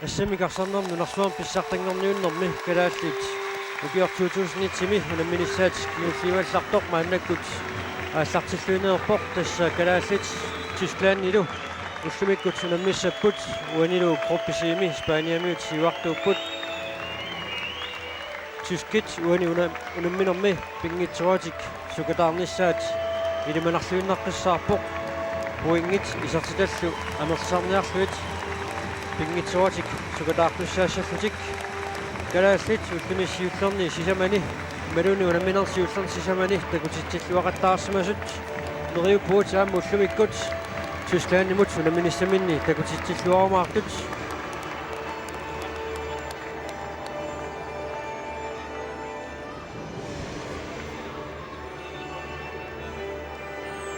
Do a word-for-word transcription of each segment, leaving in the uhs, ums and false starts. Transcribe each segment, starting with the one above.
Assammik arsarnermi nunarsuarmi pissartanngorniunnermi kalaallit ukioq to tusind et-imi unamminissaat kingulliugallartoq maannakkut aallartilluinnarpoq, tassa kalaallit Tysklandilu ullumikkut unammissapput, uanilu gruppi C-mi Spaniamiut siuartuupput. Tyskit uani una-, unamminermi pinngitsooratik sukataarnissaat ilimanarluinnaqqissaarpoq, pointit isertitallu amerlisarniarlugit pinngitsooratik sukataartussaassallutik. Kalaallit ulluni siullerni sisamani imaluunniit unamminerni siullerni sisamani takutitsilluaqattaarsimasut neriuppugut aamma ullumikkut Tysklandimut unamminissaminni takutitsilluarumaartut.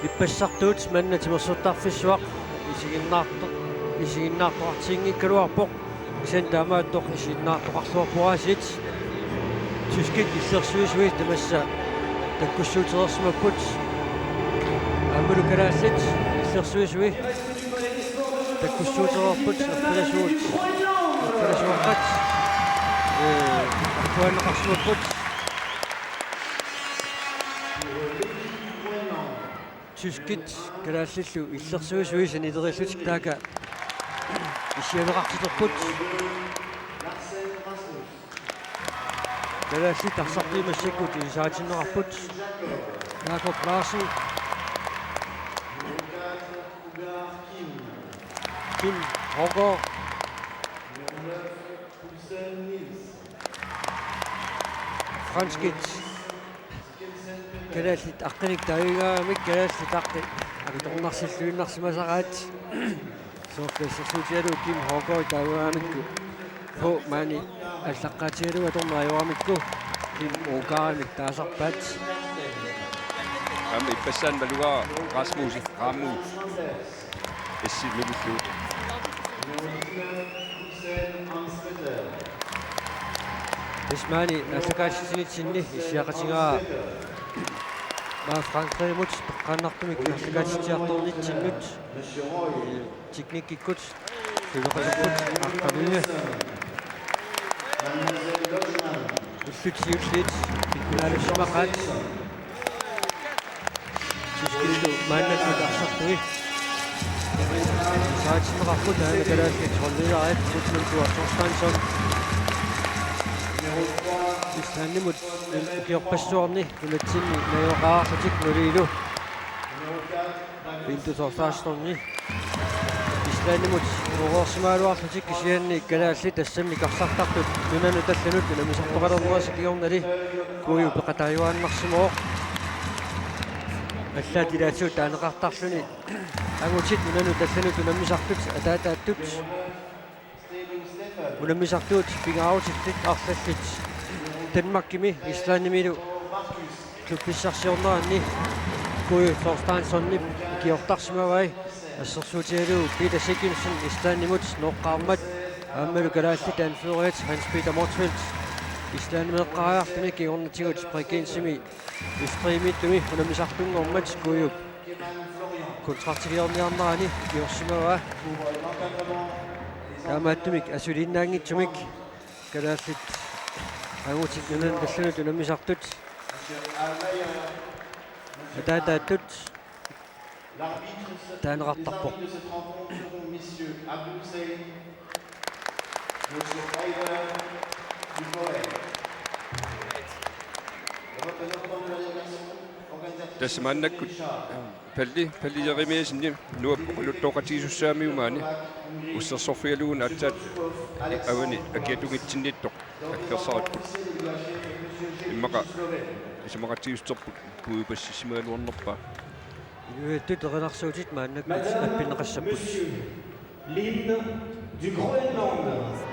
Ippassartuut manna timersortarfissuaq isiginnaarto-, isiginnaartoqartiginngikkaluarpoq, kisianni taamaattoq isiginnaartoqarluarpoq aasiit. Tyskit illersuisui tamassa takkussuutereersimapput. Aammalu kalaallit illersuisui takkussuutereerput, erpalasuut, erpalasuaqqat, ee, arpuanneqarsimapput. Tyskit kalaallillu illersuisui sanileriillutik taakku issiaveqartilerput. Kalaallit arsartuut massakkut ilisaritinneqarput. Jakob Larsen. Kim Hårgaard. Franskit kalaallit aqqanik taavigaamik kalaallit aqqi akitornarsilluinnarsimasaraat. Soorlu assersuutigalugu Kim Hårgaard taavigaamikku. På maani allaqqaatigalugu atorneq ajoramikku Kim Hårgaardimik taasarpaat. Aamma ippassaani malugaara Rasmus Ramu. Essi nukillugu. Tassa maani aallakaatitsinitsinni issiaqatigaa maani Frankrigimmut toqqaannartumik aallakaatitsiartornitsinnut teknikkikkut suleqaterput aqqaluinnaq. Ullut siulliit pikkunaalussimaqaat. Tyskillu maannakkut arsartui ilisaritinneqarput, taanna kalaallit holdilarit Gudmund Thorsteinsson. Islandimut ukiorpassuarni nunatsinni najugaqaarlutik nuliilu Vindu Thorsteinsson Islandimut ureersimagaluarlutik, kisianni kalaallit assammik arsartartut nunanut allanut unammisartoqalernerisa kingornali Kuuju peqataajuaannarsimavoq. Allaat ilaatigut taaneqartarluni angutit nunanut allanut unammisartut ataataattut. Unammisartuut pingaarutillit arlallit Danmarkimi Islandimilu klubbissarsiorneranni Kuuju Thorsteinssonip ikiortarsimavai, assersuutigalugu Peter Sigurdsen Islandimut nooqqaarmat aammalu kalaallit anførerit Hans Peter Motzfeldt Islandimeeqqaariarluni kingornatigut Bregensemi F tre-miittumi unammisartunngormat Kuujup kontraktigiorniarnerani ikiorsimavaa. Taamaattumik asuliinnaanngitsumik kalaallit angutit nunanut allanut unammisartut ataataattut taaneqartarpoq. Tassa maannakkut palli-, pallilerimiasinni nuap oqaluttooqatigisussaamiuk maani ussersorfigalugu aatsaat avani akiatungitsinniittoq aggersaripput. Immaqa isumaqatigiissuterput Kuuju passissimagaluarnerpaa. Inuiattut erinarsuutit maannakkut appinneqassapput. L'hymne du Groenland.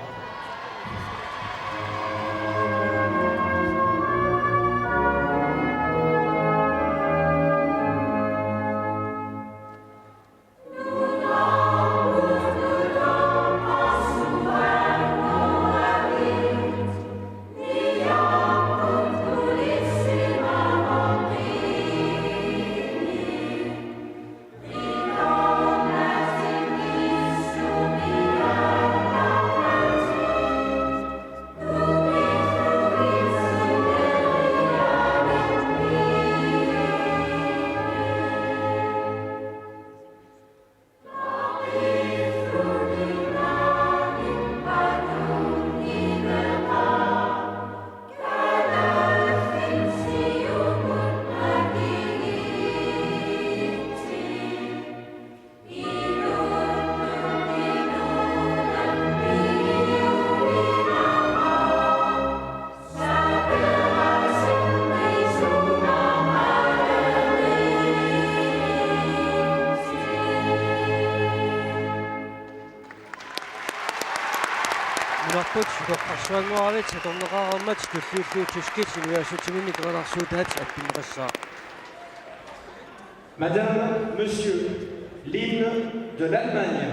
Marput, utoqqarsuannguaralit atorneqareermat tulliullugu tyskit inuiassutsinni qilaarsuutaat attunneqassaaq. Madame, Monsieur, l'hymne de l'Allemagne.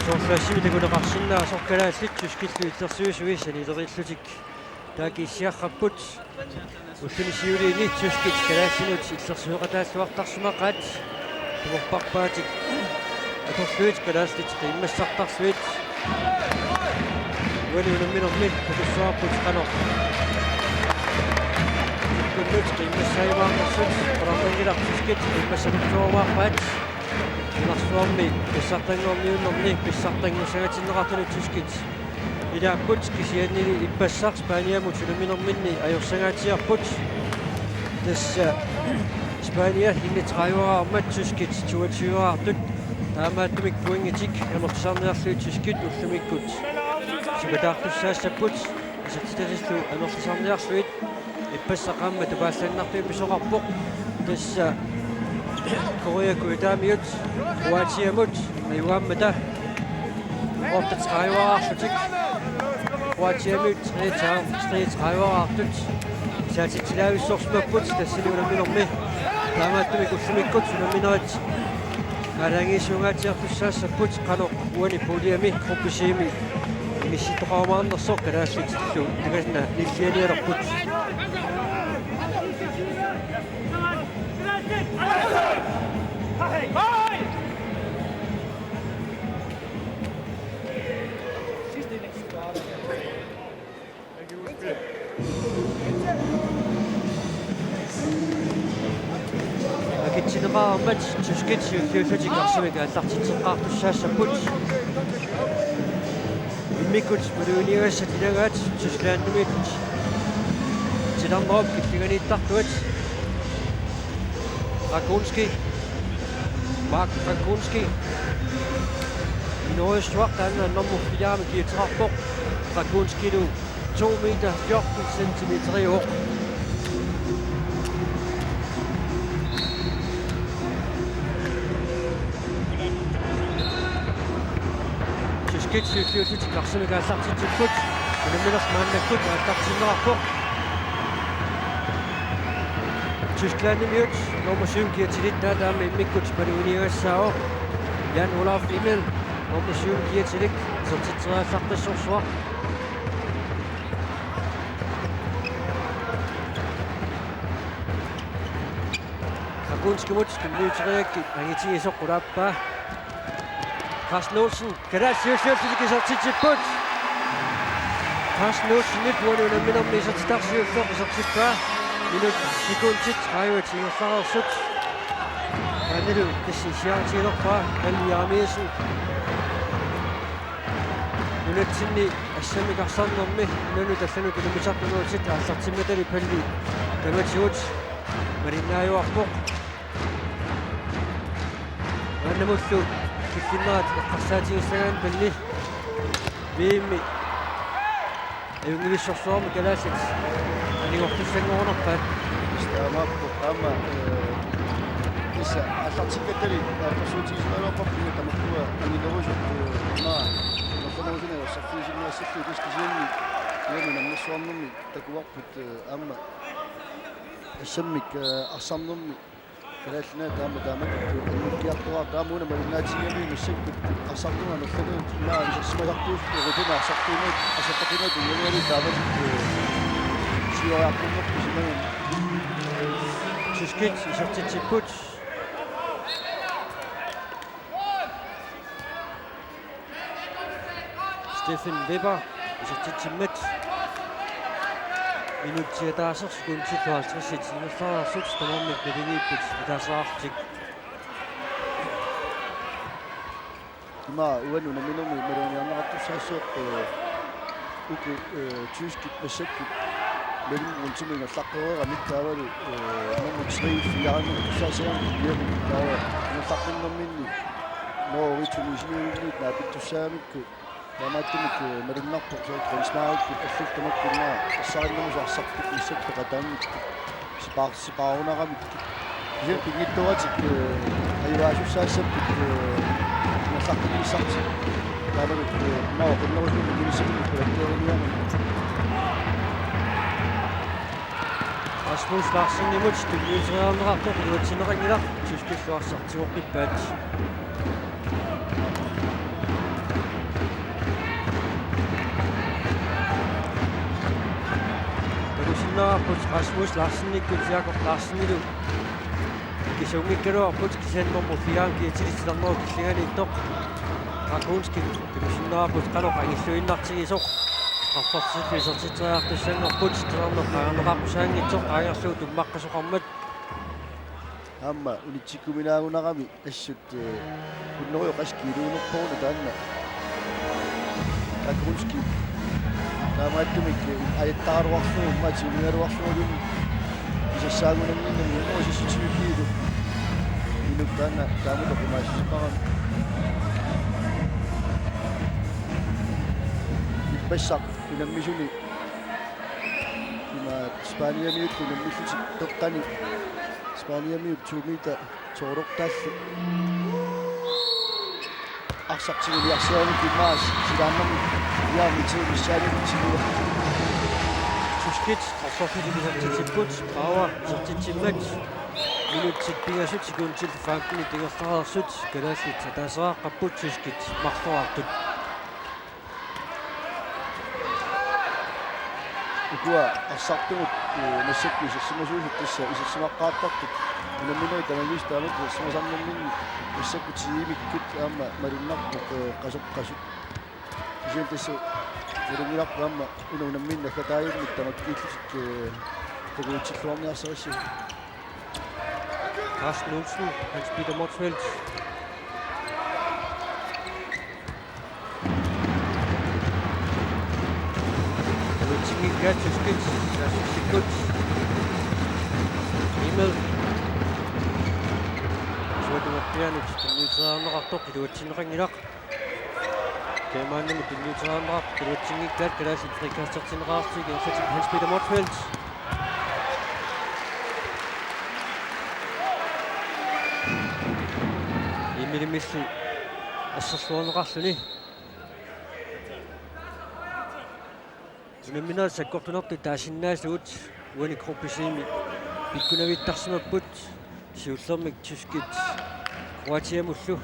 Soorlu assimi takuneqarsinnaasoq kalaallit tyskillu illersuisui sanileriillutik taakku issiarrapput. Ulluni siuliini tyskit kalaallinut illersueqataalluartarsimaqaat. Takorparpaatik atorlugit kalaallit qiimmassartarlugit. Uani unamminermi takussavarput qanoq ikkunnut qiimmassaajumaarnersut, qanormanngilarput tyskit qiimmassartuujumaarpaat. Nunarsuarmi pissartanngorniunnerni pissartanngussagatinneqartunut tyskit ilaapput, kisiannili ippassaq Spaniamut unamminerminni ajorsangaatsiarput. Tassa Spania enogtredive-raarmat tyskit toogtyve-raartut. Taamaattumik pointitik amerlisarniarlugit tyskit ullumikkut sukataartussaassapput, isertitatillu amerlisarniarlugit. Ippassaq aamma tupaallannartumik pisoqarpoq. Tassa Korea kujataamiut Kroatiamut ajugaammata otteogtredive-raarlutik. Kroatiamiut treogtredive, treogtredive-raartut. Saatitsilaavissorsimapput tassani unamminermi. Taamaattumik ullumikkut unamminerit aalajangiisuungaatsiartussaassapput qanoq uani puljemi, gruppi C-mi, inissittoqarumaarnersoq kalaallitillu takanna nillianialerput. Akitsinneqareermat tyskit siulliullutik arsamik aallartitseqqaartussaassapput. Immikkut maluginiagassat ilagaat Tysklandimiittut titarnerup killinganiittartuat. Ragunski. Mark Ragunski. Inoorujussuaq taanna nummer fire-mi kiguttoqarpoq. Ragunskilu to meter fjorten centimeteriuvoq. Tyskit siulliullutik arsamik aallartitsipput. Unammineq maannakkut aallartinneqarpoq. Tysklandimiut nummer syv-mi kigutilik taava aamma immikkut maluginiagassaavoq. Jan Olaf Engel nummer syv-mi kigutilik isertitseriallarpassorsuaq. Ragunskimut kylliuteriakkit angitigisoq qulaappaa. Carsten Olsen, kalaallit siulliullutik isertitsipput. Carsten Olsenip uani unamminermi isertitaq siulleq isertippaa. Minut sekundit tredive ingerlareersut. Maannalu tassa issiaatigilerpaa Palle Jeremiassen. Nunatsinni assammik arsarnermi nunanut allanut unammisartut nuutsit aallartimmatali Palle tamatigut malinnaajuarpoq. Maannamullu killinnerat eqqarsaatigissagaanni Palle V M-i ajunngivissorsuarmi kalaallit anigortussanngorunarpaat. Taamaappoq aamma, eh, tassa aallartikkattali aallarsuutigisimagaluarparput tamakku anginerusoq, eh, una Uusina jossarfiusinnaassallugu, tassa kisianni uani unammissuarnermi takuarput, eh, aamma assammik, eh, arsarnermi Kalaallit Nunaat aamma taama annikkiartuaartut, aamma una malinnaatigigamigit massakkut arsartunut amerlanerit ima isersimasartuusut, Europami arsartuunerit, arsartaqinnerit unngalualu taamatuttut, eh, siuariartornerput isimagami. Tyskit isertitsipput. Steffen Weber isertitsimmat. Minutsit ataaseq sekundit halvtreds ingerlareersut tamarmik naligiipput ataaseqarlutik. Ima uani unamminermi maluginiarneqartussaassooq, eh, uku, eh, tyskit massakkut mellemrundimut ingerlaqqereeramik taavalu, eh, nummer tre, fire-nngortussaassagami kisianni taava ingerlaqqinnerminni Norge, Tunisiamiut naapittussaamikku taamaattumik, eh, malunnarpoq soorlu Griezmannikkut allallu tamakku immaqa ersarinnerusut arsartut massakkut peqataanngitsut sipaar-, sipaarunaramikkit. Kisianni pinngitsooratik, eh, ajugaasussaassappat, eh, ingerlaqqinnissartik. Taamalu, eh, immaqa oqinnerusumik ilulissamik pulakkeeriniarami. Rasmus Larsenimut tunniuteriarneqartoq iluatsinneqanngilaq, tyskillu arsaq tigoqqippaat. Takusinnaavarput Rasmus Larsenikkut Jakob Larsenilu kisuunngikkaluarput, kisianni nummer fire-mik kiatilitsi tarneru killinganiittoq. Dragunskit takusinnaavarput qanoq angilluinnartigisoq. Straffertillu isertitseriartussanngorput, tusarneq qaangerneqarpoq saanngitsoq qaangerlugu tummaqqasoqarmat. Aamma unitsikkuminaagunarami assut, eh, hundrede og tres kiluunerpoq una taanna. Dragunski. Taamaattumik, eh, ajattaraluarlugu, immaqa tigugaluarlugu, isassaagunannginnami hundrede og seksogtyve kilo. Inuk taanna taamatut oqimaassuseqarami. Ippassaq unammisuni. Ima Spaniamiut unammillutik peqqani. Spaniamiut to meter toorortaallu. Arsaq tiguniarsiaramik immaqa silaannarmik. Iaa, mitsi missaani tigu. Tyskit arsarlutik isertitsipput, Bauer isertitsimmat. Minutsit pingasut sekundillu femtenit ingerlareersut kalaallit ataaseqaqqapput, tyskit marloraartut. Ukua arsartugut, eh, massakkut isersimasuusut tassa isersimaqqaartartut. Unamminerit tamarmik taamatut isersimasarnerminni massakkut tiimikkut aamma malunnarpoq, eh, qasoqqasut. Kisianni tassa malunngilarput aamma una unammineq naggataajunnik tamakkiillutik, eh, takuutsilluarniarsarissavut. Carsten Olsen, Hans Peter Motzfeldt. Iluatsinngikkaat tyskit, saassussikkut. Himmel. Suatumerpianut tunniuteriarneqartoq iluatsinneqanngilaq. Germanimut tunniuteriarneqartoq iluatsinngikkaat, kalaallit frikastertinneqarlutik, ingerlatik Hans Peter Motzfeldt. Immilimilli asserluarneqarluni. Unamminerit sakkortunertut taasinnaasugut uani gruppi C-mi pikkunavittarsimapput, siullermik tyskit Kroatiamullu.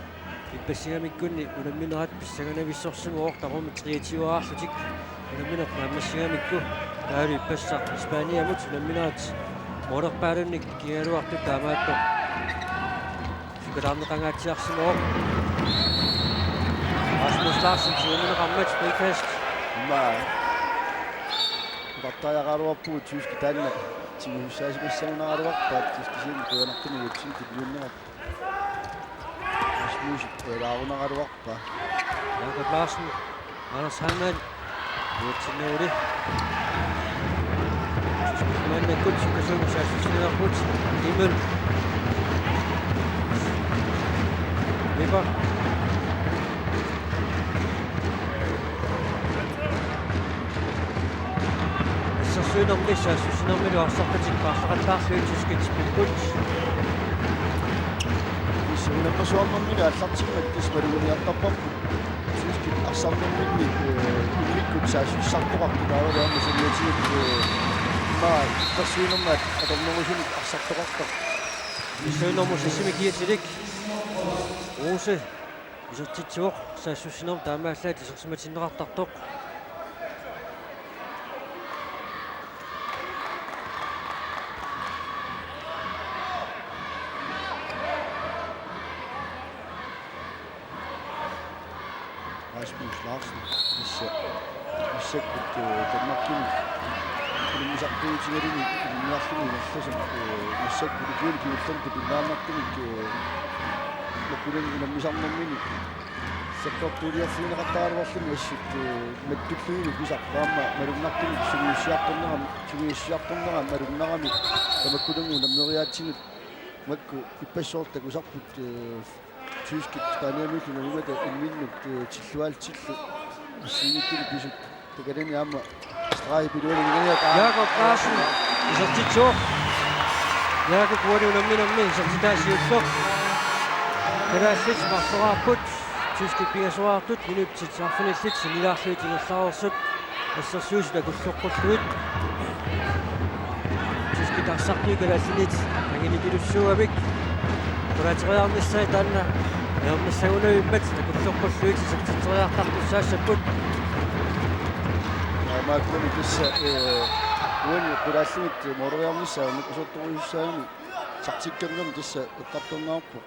Ippassigamikkunni unamminerat pissanganavissorsimavoq, tamarmik treogtyve-rarlutik unammineq naammassigamikku. Taavalu ippassaq Spaniamut unamminerat målerpaalunnik ikigaluartut taamaattoq sukalaarneqangaatsiarsimavoq. Rasmus Larsen siumineqarmat frikast. Ima. Utartariaqaraluarpugut tyskit taanna. Tigusussaasimassagunaraluarpaat, tassa kisianni qiviarnermik uatsinnut tunniunneqarpoq. Rasmus, eh, laarunaraluarpaa. Jakob Larsen. Anders Heilmann. Iluatsinnagulik. Tyskit maannakkut sukkasuumik saassussiniarput. Himmel. Weber. Assersuinermi saassussinermilu arsartatik paarlaqattaarlugit tyskit tipipput. Tassa unammesuarnermini aallartimmat tassa maluginiartarparput. Arsarnerminni, eh, immikkut saassussisartoqartoq taavalu aamma saniatigut, eh, immaqa illersuinermi atornerusunik arsartoqartoq. Missaannermut sassimi kiatilik. Rose isertitsivoq saassussinermut taamaallaat isersimatinneqartartoq. Rasmus Larsen, massa-, massakkut, eh, Danmarkimi unammisartuutigaluni ilinniarluni ingerlasaq, eh, massakkut ukiuni kingullerni tupinnarnartumik, eh, makkunani unammisarnermini sakkortuuliorfigineqartaraluarluni assut, eh, mattulluinnaq kisarpaamma malunnartumik sungiussiartornerami, sungiussiartornerami malunnarami tamakkununnga unammeriaatsinut makku ippassoortut takusarput, eh, tyskit Spaniamiullu nalunngilaat imminnut, eh, tillualtillu assigiinngitsunik pisut takanani aamma stregi piluani. Jakob Larsen isertitsivoq. Jakob uani unamminermi isertitaa siulleq. Kalaallit marloraarput, tyskit pingasoraartut, minutsit arfinillit sinnilaarlugit ingerlareersut, assersuisut akulloqqullugit. Tyskit arsartui kalaallinit angunipilussuugamik. Qulaateriarnissaat taanna ajornassagunavimmat akulloqqullugit isertitseriartartussaassapput. Taamaakkami tassa, eh, uani qulaallugit mooriarnissaa unasortorusussaagami taktikkernermi tassa eqqartorneqarpoq.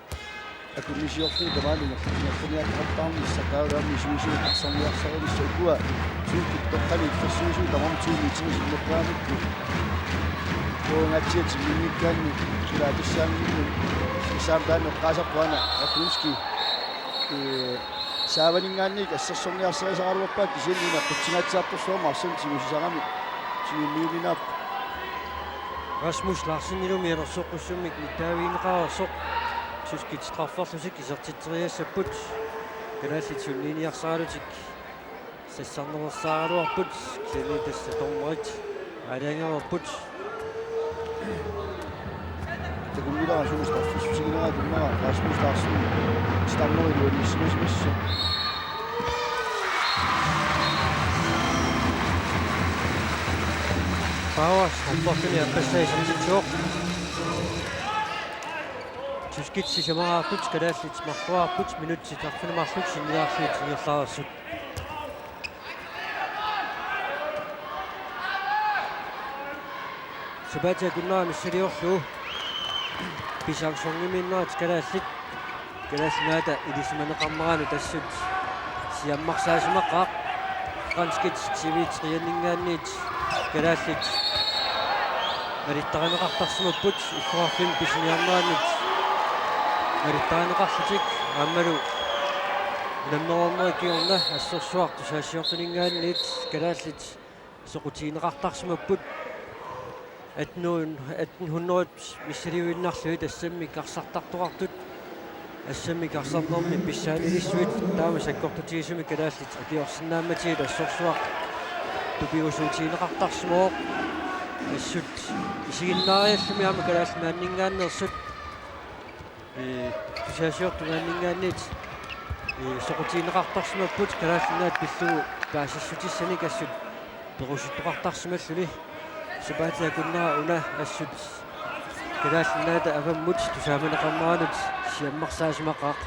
Akunnisiorlugit tamaani ingerlaniartarnissaq taavalu aamma isuisugut arsarniarsarinissaat ukua tyskit toqqani illersuisugut tamarmik to meterinik sinnerpaamikku. Uangatsiaq timminnikkaanni ilaa tassaanngillat. Issaam taanna eqqaasarpoq aana Akunski. Eh, saavaninngaanniit assersorniarsarisaraluarpaa kisianni una qutsingaatsiartorsuarmik arsaq tigusisarami. Tigummiuninaappoq. Rasmus Larsenilumi anersoqqussummik nittaavigineqareersoq. Tyskit strafferlutik isertitseriassapput. Kalaallit sunniiniarsaralutik sassarneqarsaaraluarput, kisianni tassa dommerit aalajangereerput. Takunngilara suli straffissutiginera tunera Rasmus Larsen. Stammer iluanissimasimassa. Paavo strafferluni appassaa isertitsivoq. Tyskit sisamaraarput, kalaallit marloraarput, minutsit arfineq-marluk sinnilaarlugit ingerlareersut. Sapaatip akunnera missiliorlugu pisarsorngiminnerat kalaallit Kalaallit Nunaata ilisimaneqarneranut assut siammarsaasimaqaaq. Franskit T V tre-ninngaanniit kalaallit malittarineqartarsimapput illoqarfimmi pisiniarnerannut malittarineqarlutik aammalu unammereernerit kingorna assorsuaq tusagassiortuninngaanniit kalaallit soqutigineqartarsimapput. Atten hundrede, atten hundrede missiliinnarlugit assammik arsartartoqartut, assammik arsarnermi pissaanilissuit taama sakkortutigisumik kalaallit akiorsinnaammatigit assorsuaq tupigusuutigineqartarsimavoq. Assut isiginnaariarluni aamma Kalaallit Nunaanninngaanneersut, ee, tusagassiortuninngaanniit, ee, soqutigineqartarsimapput Kalaallit Nunaat pillugu paasissutissanik assut perusuttoqartarsimalluni. Sapaatip akunnera una assut Kalaallit Nunaata avammut tusaamaneqarneranut siammarsaasimaqaaq.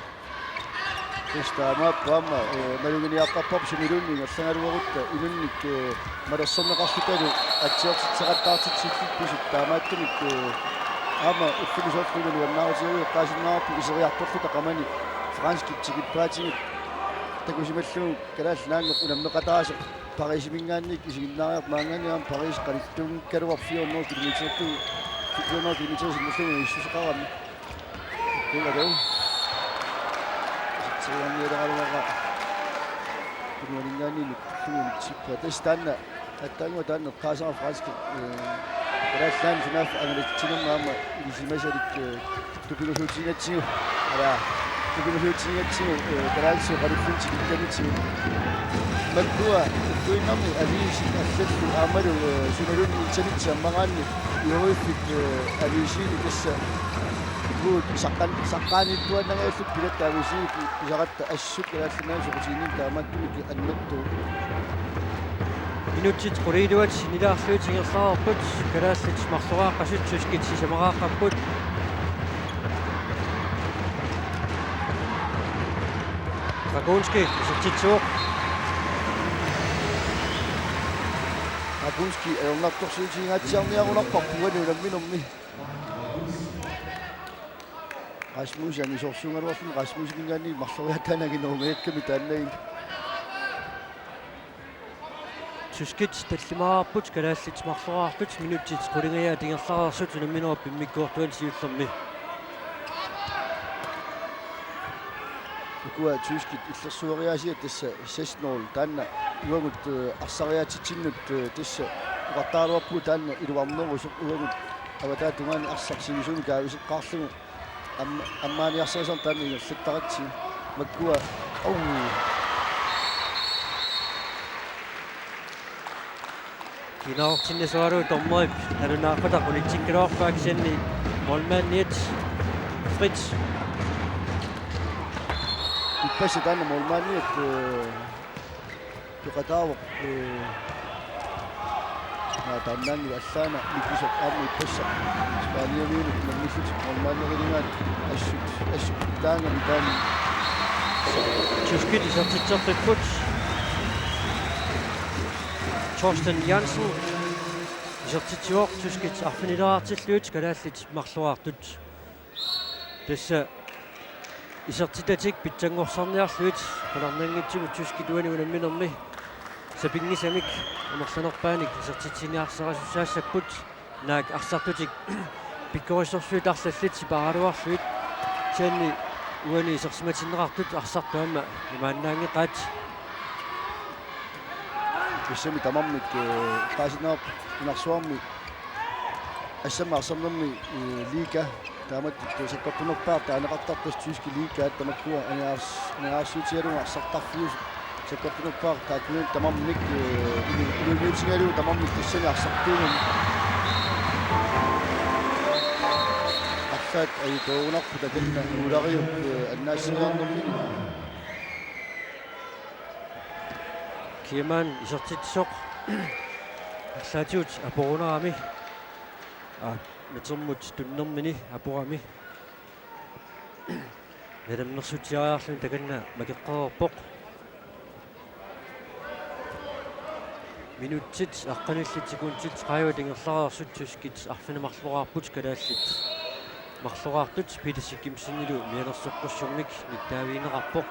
Tassa taamaappoq aamma, ee, maluginiartarparput sumiluunniit ingerlagaluarutta inunnik, ee, malersorneqarlutalu atsiortitseqattaartitsillugit pisut taamaattumik, ee, aamma ullumi soorlu nuannaarutigalugu eqqaasinnaavarput iseriartorluta qamani franskit tikippaatigut takusimallugu Kalaallit Nunaanngoq unammeqataasoq Parisiminngaanniit isiginnaariarput maanngaanniit aamma Paris qalittuunngikkaluarpoq fire hundrede kilometerlu, fire hundrede kilometer sinnerlugu issuseqarami. Kuulakau. Sitsiuannialeraluara. Kunuaninngaanniit nukkullugu nitsippa. Tassa taanna attaannguaq taanna eqqaasara franskit, ee, Kalaallit Nunaanni sunaaffa angalatsinermi aamma ilisimasalik, ee, tupigusuutigigatsigu. Ala, tupigusuutigigatsigu, ee, kalaallisut oqaluffimmi tikittarnitigut. Makkua ulluinnarni aviisit allallu aammalu, ee, sunaluunniit internetsit ammaraanni Eurofiit, ee, aviisiini tassa Saqqan-, saqqaaniittuaannangajallutik pigatta avisiit pisaratta assut Kalaallit Nunaanni soqutiginninneq taamaattumik annertooq. Minutsit quliiluat sinnilaarlugit ingerlareerput, kalaallit marloriaaqqasut tyskit sisamaraaqqapput. Dragunski isertitsivoq. Dragunski ajornartorsiutigingaatsiarniarunarparput uani unamminermi. Rasmus angisoorsuugaluarluni Rasmusiminngaanniit marloriaataannaanngikkaluarpoq taanna. Tyskit tallimaarput, kalaallit marloriarput, minutsit qulingiaat ingerlareersut unamminerup immikkoortuani siullermi. Ukua tyskit illersueriaasiat tassa seks nul taanna uagut, eh, arsariaatsitsinnut, eh, tassa oqartaraluarpugut taanna iluarnerusoq uagut avataata tungaani arsaq sivisuumik kaaviseqqaarlugu. Am-, ammaaniarsarisarneq taanna ingerlattaratsigit. Makkua. Au. Kinaartinneq soralu dommerip nalunaaqutaq unitsikkaluarpaa kisianni målmandiat frit. Ippassaq taanna målmandiat, eh, peqataavoq, eh, naa, taannaanngilaq allaana Mikisoq aamma ippassaq Spaniamiunut mammillutik målmanderilingaat assut, assut taanna mitaani. Tyskit isertitseqqipput. Thorsten Jansen isertitsivoq, tyskit arfinileraartillugit kalaallit marloriartut. Tassa isertitatik pitsanngorsarniarlugit qularnanngitsumik tyskit uani unamminermi sapinngisamik amerlanerpaanik isertitsiniarsarisussaassapput, naak arsartutik pikkorissorsuit arlallit siparaluarlugit, kisianni uani isersimatinneqartut arsartut aamma imaannaanngeqaat. Tassami tamarmik, eh, eqqaasinnaavara nunarsuarmi assammik arsarnermi, eh, liiga taamatut sakkortunerpaaq taaneqartartoq, tyske liiga tamakkua aningaas-, aningaasarsiutigalugu arsartarfiusut sakkortunerpaaq taakkununnga tamarmik, eh, inu-, inuuniutigalugu tamarmik tassani arsartuugami. Arlaat ajutoorunarput takanna nuulariup, eh, annaasseriarnermini. Kiermann isertitsisoq. Arlaatigut aporunarami. Aa, metermut tunnermini aporami. Nalammersutsiariarluni takanna makeqqaarpoq. Minutsit aqqanillit sekundit tredive ingerlareersut tyskit arfineq-marloriarput, kalaallit marloriartut. Peter Sigimsenilu mianersoqqussummik nittaavigineqarpoq.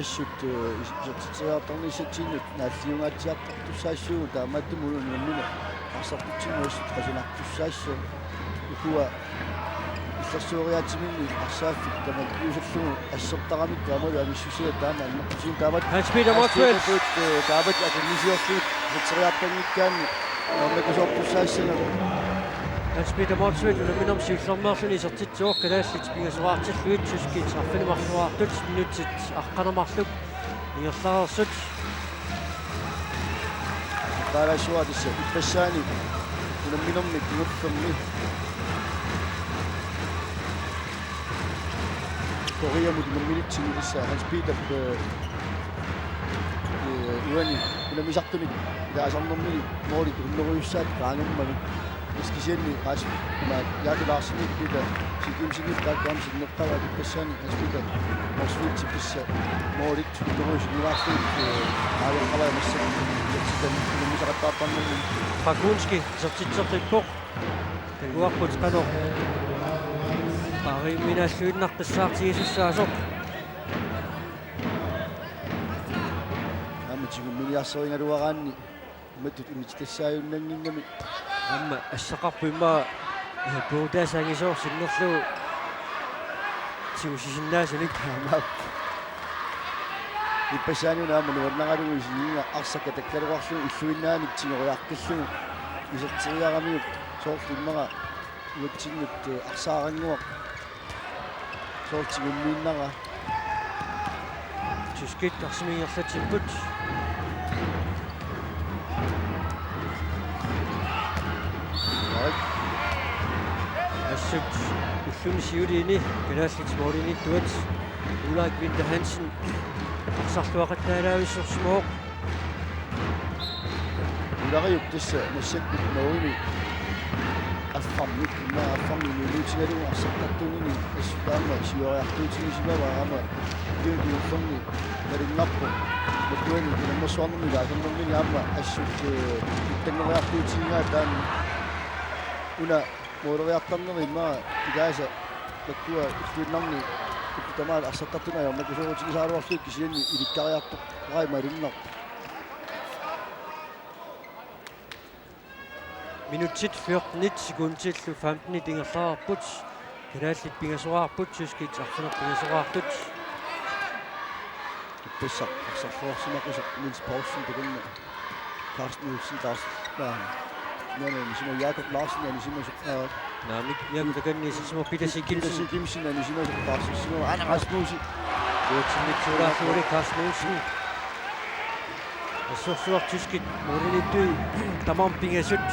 Assut, eh, is-, isertitseriartornissatsinnut naalliungaatsiartortussaassaagut, taamaattumik unammineq arsartutsinnut assut qasunartussaassaagut. Ukua illersueriaatsiminni arsaaffik tamakkiusullugu assertaramikku aammalu angissusia taanna annertusiinnarpoq. Hans Peter Motzfeldt. Hans Peter Motzfeldt, eh, taamatut akunnisiorlugit iserteriartornikuugaanni aamma kusoortussaassanerpoq. Hans Peter Motzfeldt unamminermi siullermeerluni isertitsivoq, kalaallit pingasoraartillugit tyskit arfineq-marloriartut, minutsit aqqaneq-marluk ingerlareersut. Taalaassuaq tassa ippassaani unamminermi kingullermi Koreamut unammilitsigu tassa Hans Peter, eh, eh, uani unammisartunik ilaasarnermini målit hundredeussaat qaangermagit. Kisianni Ras-, ima Jakob Larsenip Peter Sigimsenip taakku aamma sinneqqagaat, tassani Hans Peter Motzfeldt tassa målit hundredeussaat sinnilaarlugit, eh, aallaqqalaarnissaq isertitan unammisaqattaartarnermi. Dragunski isertitseqqippoq. Takuarput qanoq paariuminaalluinnaqqissaartigisussaasoq. Aamma tigumminiarsarigaluaraanni imatut unitsitassaajunnannginnami. Aamma assaqarpoq immaqa, eh, puutaasa angisoorsinnerlugu tigusisinnaasunik. Aamma. Ippassaani una aamma nuannaralugu isigiga arsaq katakkaluarlugu illuinnaanik tigoriaqqillugu iserteriaramiuk, soorlu immaqa uatsinnut, eh, arsaarannguaq soorlu tigummiinnarpaa. Tyskit arsamik ingerlatsipput. Right. Sut ulluni siuliini kalaallit målimiittuat Ulrik Winther Hansen arsarluaqattaalaavissorsimavoq. Ulariup tassa massakkut Norgemi affarmik, immaqa affarmik inuuniutigalugu arsartartuunini assut aamma siuariartuutigisimavaa aamma ukiuni kingullerni malunnarpoq. Makkuani unammersuarnermi ilaasornermini aamma assut, eh, ittanngoriartuutigigaa taanna una måleriartarneri immaqa ilaasa makkua illuinnarni ullut tamaat arsartartuni ajornakusoorutigisaraluarlugit kisianni ilikkariartoqarai malunnarpoq. Minutsit fjortenit sekundillu femtenit ingerlareerput. Kalaallit pingasoraarput, tyskit arfineq-pingasoraartut. Tassa arsarluarsimaqisoq Niels Poulsen takanna. Carsten Nielsen taas. Naa. Naa, naa, anisimasoq Jakob Larsen, anisimasoq, aa. Naamik, Jakob takanna isersimasoq Peter Stig Kimsen. Peter Stig Kimsen, anisimasoq taas. Simon Anna Rasmussen. Uatsinnik suulaarlugu Carsten Olsen. Assersuaq tyskit målimiittui tamarmik pingasut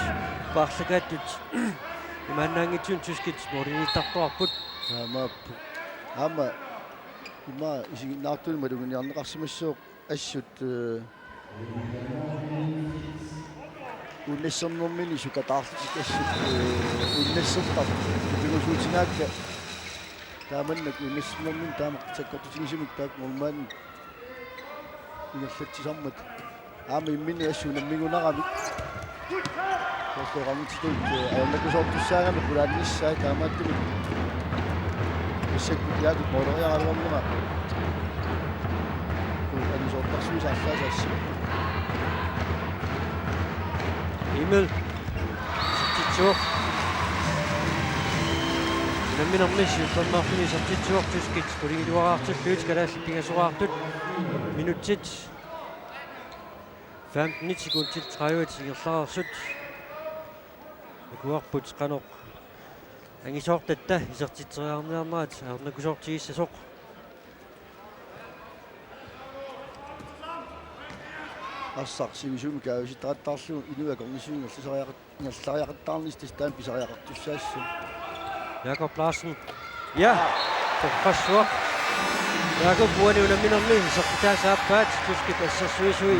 paarlakaattut. Imaannaanngitsunik tyskit målimiittartuarput. Taamaappoq. Aamma immaqa isiginnaartuni maluginiarneqarsimassooq assut, eh, uunnassarnermini sukataarlutik assut, eh, uunnassartartut. Pingusuutigaakka taamannak uunnassarnermini taama sakkortutigisumik taakku målmandit ingerlatsisarmata. Aamma imminnut assut unammigunarami. Soorlu oqarnitsitut, eh, ajornakusoortussaagamik qulaannissaat taamaattumik. Massakkut Jakob måleriaraluarnera. Uu, angisoortarsuisa arlaasaassima. Emil. Isertitsivoq. Unamminermi siullermeerluni isertitsivoq, tyskit qulingiluaraartillugit kalaallit pingasoraartut. Minutsit femtenit sekundit tredive ingerlareersut. Akuerput qanoq angisoortatta isertitseriarniarnerat ajornakusoortigissasoq. Arsaq sivisuumik kaavisittaqattaarlugu inuit akornisigut ingerlasariaqat-, ingerlariaqattaarnissaq tassa taanna pisariaqartussaassooq. Jakob Larsen. Ja, torrassuaq. Jakob uani unamminermi isertitaasa aappaat, tyskit assersuisui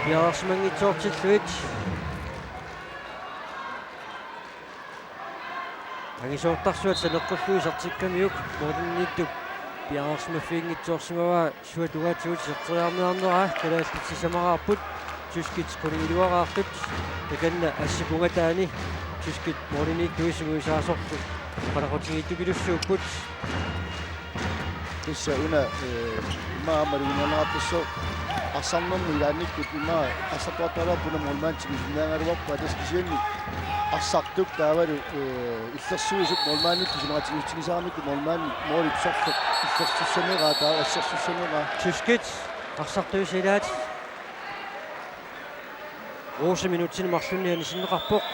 piareersimanngitsoortillugit. Angisoortarsuaq saneqqullugu isertikkamiuk målimiittup piareersimaffiginngitsoorsimavaa suut tungaatigut iserteriarniarneraa kalaallit sisamaraarput, tyskit qulingiluaraartut, takanna assip ungataani tyskit målimiittui sungiusaasorlu oqaloqatigiittupilussuupput. Tassa una, eh, immaqa aamma maluginiarneqartussooq arsarnermi ilaannikkut immaqa arsartuartualaarput una målmandip tigusinnaagaluarpaa, tassa kisianni arsartup taavalu, eh, illersuisup målmandillu isumaqatigiissutigisaramikku målmandip målip sorleq illersussaneraa taava assersussaneraa. Tyskit arsartuisa ilaat. Rose minutsini marlunni anisinneqarpoq.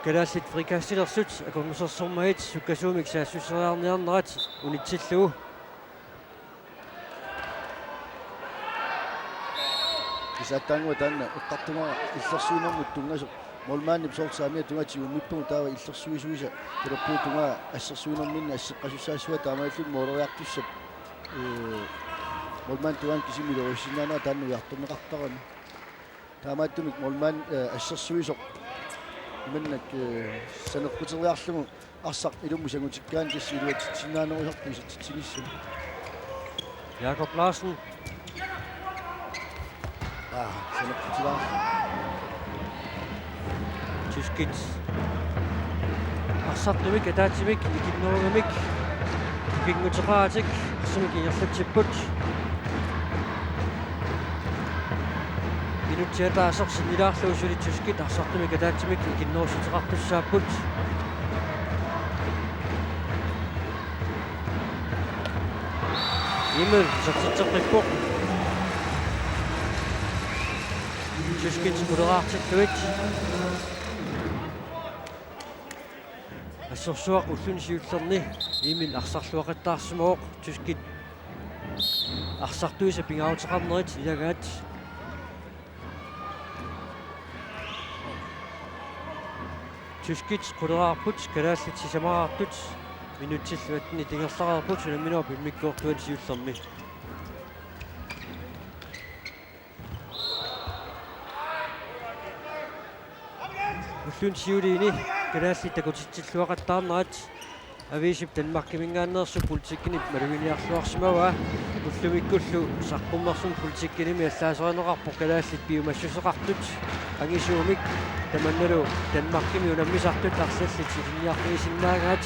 Kalaallit frikastilersut akornusersormagit sukkasuumik saassusseriarniarnerat unitsillugu. Kisattaannguaq taanna eqqartugara illersuinermut tunngasoq. Målmandip soorlu saamiata tungaatigut ummippagu taava illersuisuisa talerpiata tungaa assersuinerminni asseqqasussaassavaa taamaalilluni måleriartussap, eh, målmandip tungaanut kisimi iluarisinnaanera taanna ujartorneqartarami. Taamaattumik målmand, eh, assersuisoq imannak, eh, saneqquteriarlugu arsaq ilummut sangutikkaanni tassa iluatsitsisinnaanerusarpoq isertitsinissamut. Jakob Larsen. Aa, saneqqutilaarlugu. Tyskit arsartumik ataatsimik ikinnerugamik ikinnguteqaratik arsamik ingerlatsipput. Minutsit ataaseq sinnilaarlugu suli tyskit arsartumik ataatsimik ikinnerussuteqartussaapput. Emil isertitseqqippoq. Tyskit uleraartillugit. Assersuaq ulluni siullerni Emil arsarluaqattaarsimavoq, tyskit arsartuisa pingaaruteqarnerit ilagaat. Tyskit quleraarput, kalaallit sisamaraartut, minutsillu attenit ingerlareerput unamminerup immikkoortuani siullermi. Ulluni siuliini kalaallit takutitsilluaqattaarnerat aviisip Danmarkiminngaanneersup politikkinip maluginiarluarsimavaa. Ullumikkullu saqqummersumik politikkinimi allaaserineqarpoq kalaallit piumassuseqartut angisuumik, tamannalu Danmarkimi unammisartut arlallit ilinniarfigisinnaagaat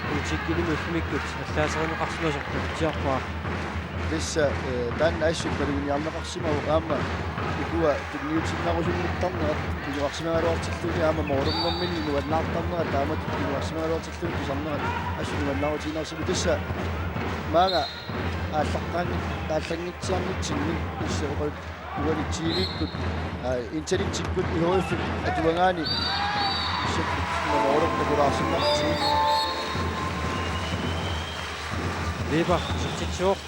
politikkinimi ullumikkut allaaserineqarsimasoq takutsiarpara. Tassa, eh, taanna assut maluginiarneqarsimavoq aamma ukua tunniutinnarusunnittarnerat pineqarsimagaluartilluni aamma målernerminni nuannaartarnerat taamatut pineqarsimagaluartilluni pisarnerat assut nuannaarutiinnarsimavoq. Tassa maanga aallaqqaanngit-, aallanngitsiarnitsinni tassa oqalut uani T V-kkut, aa, internettikkut I H F-ip atuagaani massakkut målertut takulaarsinnartigu. Weber isertitsivoq.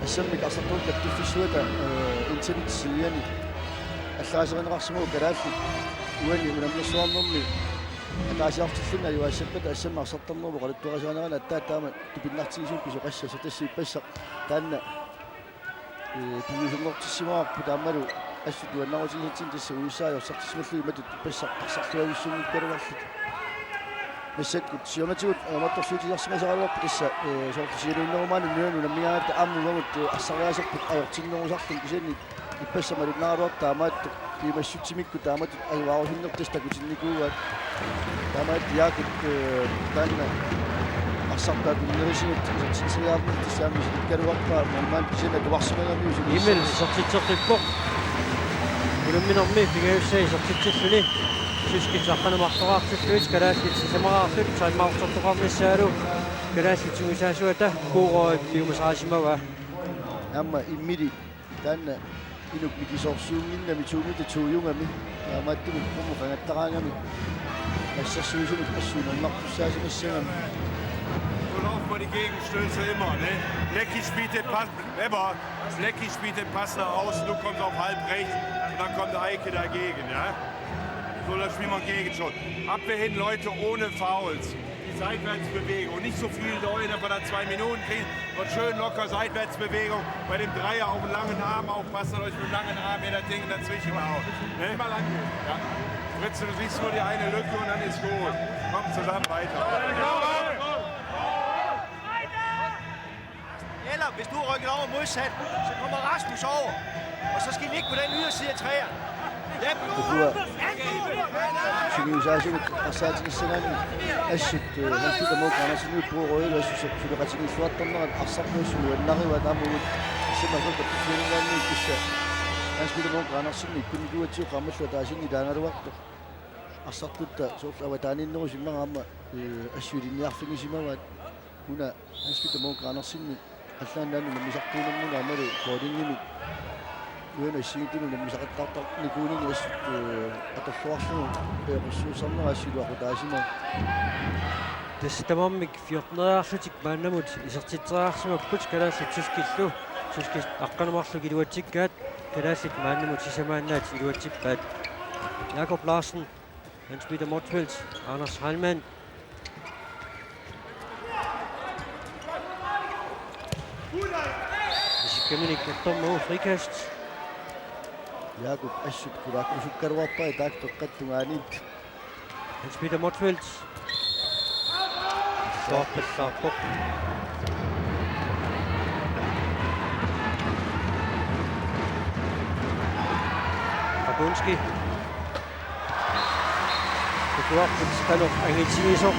Assammik arsartut kattuffissuata, eh, internetsiani allaaserineqarsimavoq kalaallit uani unammersuarnermi ataasiartortillugu ajugaassappata assammik arsartarnerup oqaluttuarisaanerani aatsaat taama tupinnartigisumik pisoqassasoq, tassa ippassaq taanna, eh, tunniusunngortissimavarput aammalu assut nuannaarutigisatsinnik tassa U S A ajorsartissimalluni imatut ippassaq arsarluavissunngikkaluarlutik. Massakkut siornatigut ajornartorsiutigisarsimasaraluarpoq tassa, eh, soorlu sialuunnerup maani nunanut unammigaangatta aamma uagut, eh, arsariaaserput ajortinnerusarluni, kisianni ippassaq malunnaraluartoq taamaattoq piumassutsimikkut taamatut ajugaarusunnertut tassa takutinnikuuaat. Taamaattoq Jaakup, eh, taanna arsartaatunnerisigut isertitseriarnertut tassa aamma isikkaluarpaa, maanna kisianni atuarsimagamiuk suli. Emil isertitseqqippoq. Unamminermi pingajussaa isertitsilluni. Tyskit aqqaneq-marloraartillugit kalaallit sisamaraartut timeoutertoqarnissaalu kalaallit sungiusaasuata Kuuroip piumasarisimavaa. Aamma Emili taanna inuk mikisoorsuunnginnami to meter to-jugami, taamaattumik qummut qangattaraangami assersuisunut assut nuannaartussaasimassagamik. So laufen wir die Gegenstöße immer, ne? Lecky spielt den Pass, immer. Lecky spielt den Pass nach außen, du kommst auf halb rechts und dann kommt der Eike dagegen, ja? So, das spielen wir gegen schon. Abwehr hin, Leute, ohne Fouls. Die Seitwärtsbewegung, nicht so viel doll, dass wir da zwei Minuten kriegen. Und schön locker Seitwärtsbewegung. Bei dem Dreier auf den langen Arm aufpassen, dass euch mit dem langen Arm hier das Ding dazwischen haut. Ne? Immer lang. Ja. Fritz, du siehst nur die eine Lücke und dann ist gut. Kommt zusammen weiter. Eller hvis du rykker over modsat, så kommer Rasmus over. Og så skal I ligge på den yderside af træerne. Ukua sungiusaasugut arsaatigissangaanni assut, eh, Hans Peter Munk Andersen Puuroilu assut suleqatigiilluartarnerat arsartuussut nuannarivaat aamma uagut assammik atortaqqissianinngaanniit tassa Hans Peter Munk Andersen ikkunnikuugatsigu qaammallu ataasinnik ilaagaluartoq. Arsartutta soorlu avataaniinnerusoq immaqa aamma, eh, assut ilinniarfigisimavaat. Una Hans Peter Munk Andersen allaat naanut unammisartuunermini aammalu Koldingimi uani assigiinngitsunut unammisaqattaartarnikuunini assut, eh, atorluarlugu peqqussaassarnera assut iluaqutaasimavoq. Tassa tamarmik fjorteneriarlutik maannamut isertitseriarsimapput kalaallit tyskillu. Tyskit aqqaneq-marluk iluatsikkaat, kalaallit maannamut sisamaannaat iluatsippaat. Jakob Larsen, Hans Peter Motzfeldt, Anders Heilmann. Isikkaminik Attormuu frikast. Jaakup assut qulaakkusukkaluarpaa taakku peqqata tungaaniittut. Hans Peter Motzfeldt. Soorpallaarpoq. Rabunski. Tukuarput qanoq angitigisoq.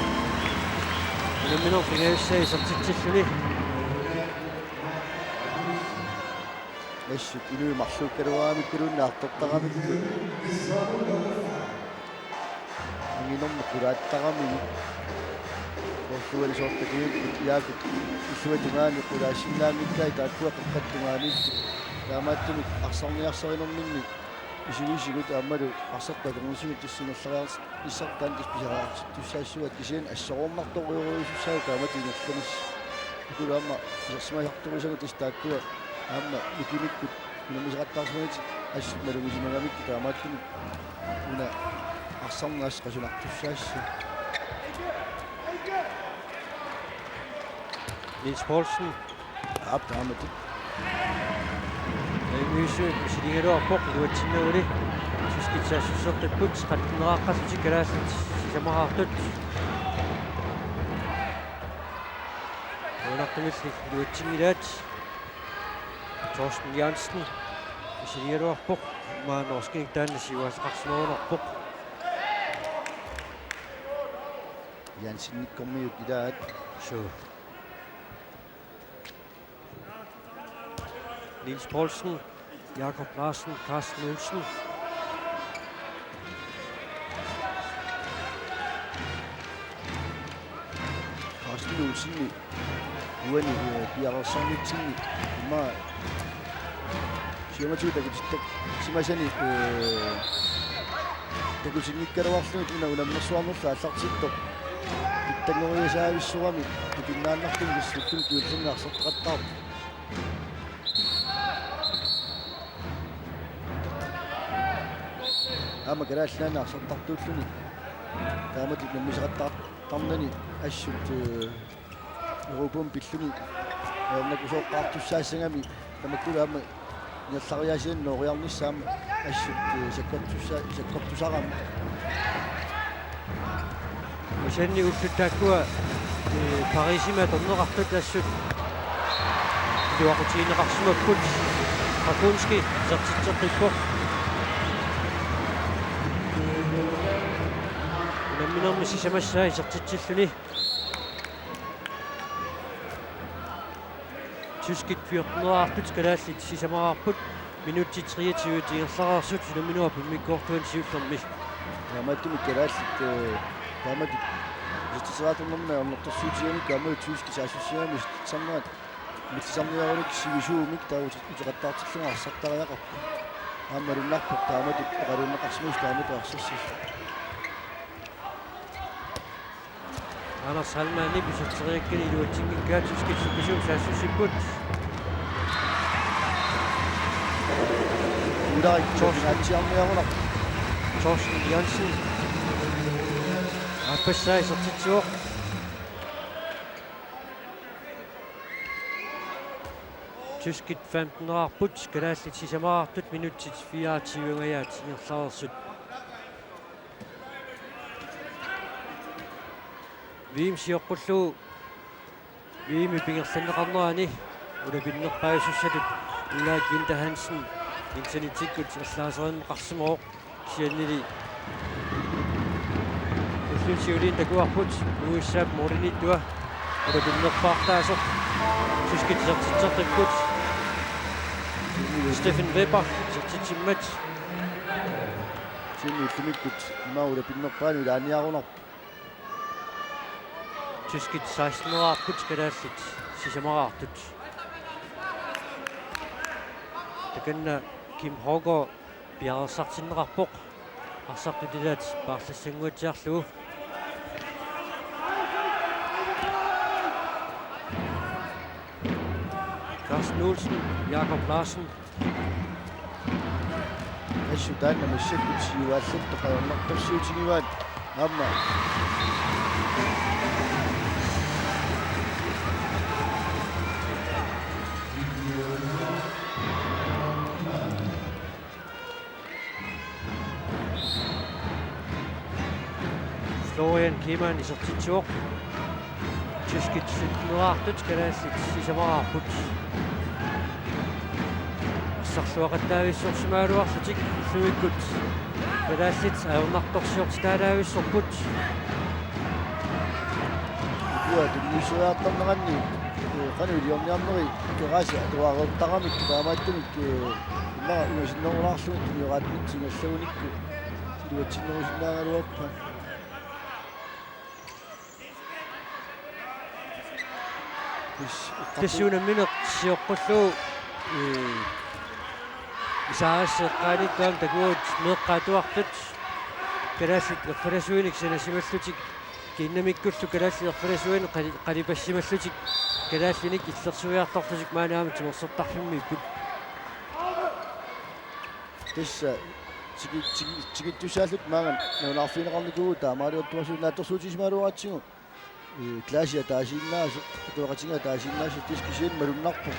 Unamminerup pingajussaa isertitsilluni. Assut inuit marluukkaluaramikkuluunniit artortaramikkit. Anginermut qulaattaramikkit. Soorlu uani soorlu takujukkit Jaakup illuatungaani qulaassinnaanngikkai taakkua peqqata tungaaniittut. Taamaattumik arsarniarsarinerminni isigisagut aammalu arsartut akornisigut tassa ingerlariarsartut taanna tassa pisariaqartittussaassuat kisianni assorornartorujussuussaaq taamatut ingerlanissaa. Ukulu aamma isersimasartorusagut tassa taakkua aamma nikimikkut unammisaqattaarsimagunik assut malugisimagamikku taamaattumik Una arsarneq qasunaartussaassooq. Niels Poulsen. Aap, taamatut. Yngisu misiligaluarpoq iluatsinneruli. Tyskit saassusseqqipput, tretten-eraaqqallutik kalaallit sisamaraartut. Uunartumilli iluatsinngilaat. Thorsten Jansen misiligaluarpoq. Maanna norskinit taanna siuaasaqarsimagunarpoq. Jansenikkormiut ilaat. Suu. Niels Poulsen, Jakob Larsen, Carsten Olsen. Carsten Olsen, uani, øh, piareersarnitsinni, ima siamatu takutittak simasani, øh, takutinngikkaluarlugit una unammersuarnerlu aallartittoq. Pitsanngoriasaavissorami, tukinnaannartumik issuttun tuillinni arsartaqattaarpoq. Aamma Kalaallit Nunaanni arsartartuulluni taamatut nammineqattaartarnani assut, øh, Europamut pilluni ajornakusooqqaartussaassagami tamakkulu aamma ingerlariaasianut nooriarnissaa aamma assut, øh, sakkortussa-, sakkortusarami. Kisianni ullut taakkua, øh, Parisimi atorneqartut assut iluaqutigineqarsimapput. Rakunski isertitseqqippoq. Unamminermi sisamassaa isertitsilluni. Tyskit fjorten-eraapput, kalaallit sisamaraarput, minutsit treogtyve ingerlareersut unamminerup immikkoortuani siullermi. Taamaattumik kalaallit, øh, taamatut isertitseriartornermini ajornartorsiutigalugu aamma tyskit saassussigamik isertitsisarnerat millisarniarullutik sivisuumik taava uteqattaartillunga arsartariaqarput. Aamma malunnarpoq taamatut oqaluunneqarsimasut taamatut arsarsimasut. Anders Hallmannip iserteriakkani iluatsinngikkaa, tyskit sukkasuumik saassussipput. Ulrik Thorsen. Naatsiarniarunaq. Thorsten Jansen. Aappassaa isertitsivoq. Tyskit femten-eraapput, kalaallit sisamaraartut, minutsit fireogtyve-nngajat ingerlareersut. V M sioqqullugu V M-ip ingerlanneqarnerani ulapinnerpaajussussatut Ulrik Winther Hansen internettikkut allaaserineqarsimavoq, kisiannili ulluni siuliini takuarput U S A-p målimiittua ulapinnerpaartaasoq. Tyskit isertitseqqipput. Steffen Weber isertitsimmat. Kisianni ullumikkut ima ulapinnerpaanut ilaaniarunarpoq. Tyskit seksten-eraapput, kalaallit sisamaraartut. Takanna Kim Hårgaard piareersartinneqarpoq. Arsartut ilaat paarlassannguatsiarlugu. Carsten Olsen, Jakob Larsen. Assut taanna massakkut siuaallattoq ajornartorsiutigivaat aamma. Florian Kemann isertitsivoq. Tyskit sytten-eraapput, kalaallit sisamaraarput. Arsarluaqattaavissorsimagaluarlutik ullumikkut kalaallit ajornartorsiortitaalaavissorput. Uanga tunniusseriartorneranni, øh, qanoq iliorniarneri Keraasi atuareertaramik taamaattumik, øh, immaqa ungasinnerulaarlugit tunioraatitsingallagunikku iluatsinnerusinnaagaluarput. Tassa unammineq sioqqullugu, øh, Isaac Seqqaaniittuam takugut meeqqat atuartut kalaallit erfalasuinik sanasimallutik, kiinnamikkullu kalaallit erfalasuinik qali-, qalipassimallutik kalaallinik illersuiartorlutik maani aamma timersortarfimmiipput. Tassa Tigi-, tigi-, tigittussaallutik maanga nalunaarfigineqarnikuuvugut, taamaaliortuarsuit naatsorsuutigisimagaluaratsigu. Ee, Klaasi ataasiinnaasoq, atuaqatigiit ataasiinnaasoq, tassa kisianni malunnarpoq.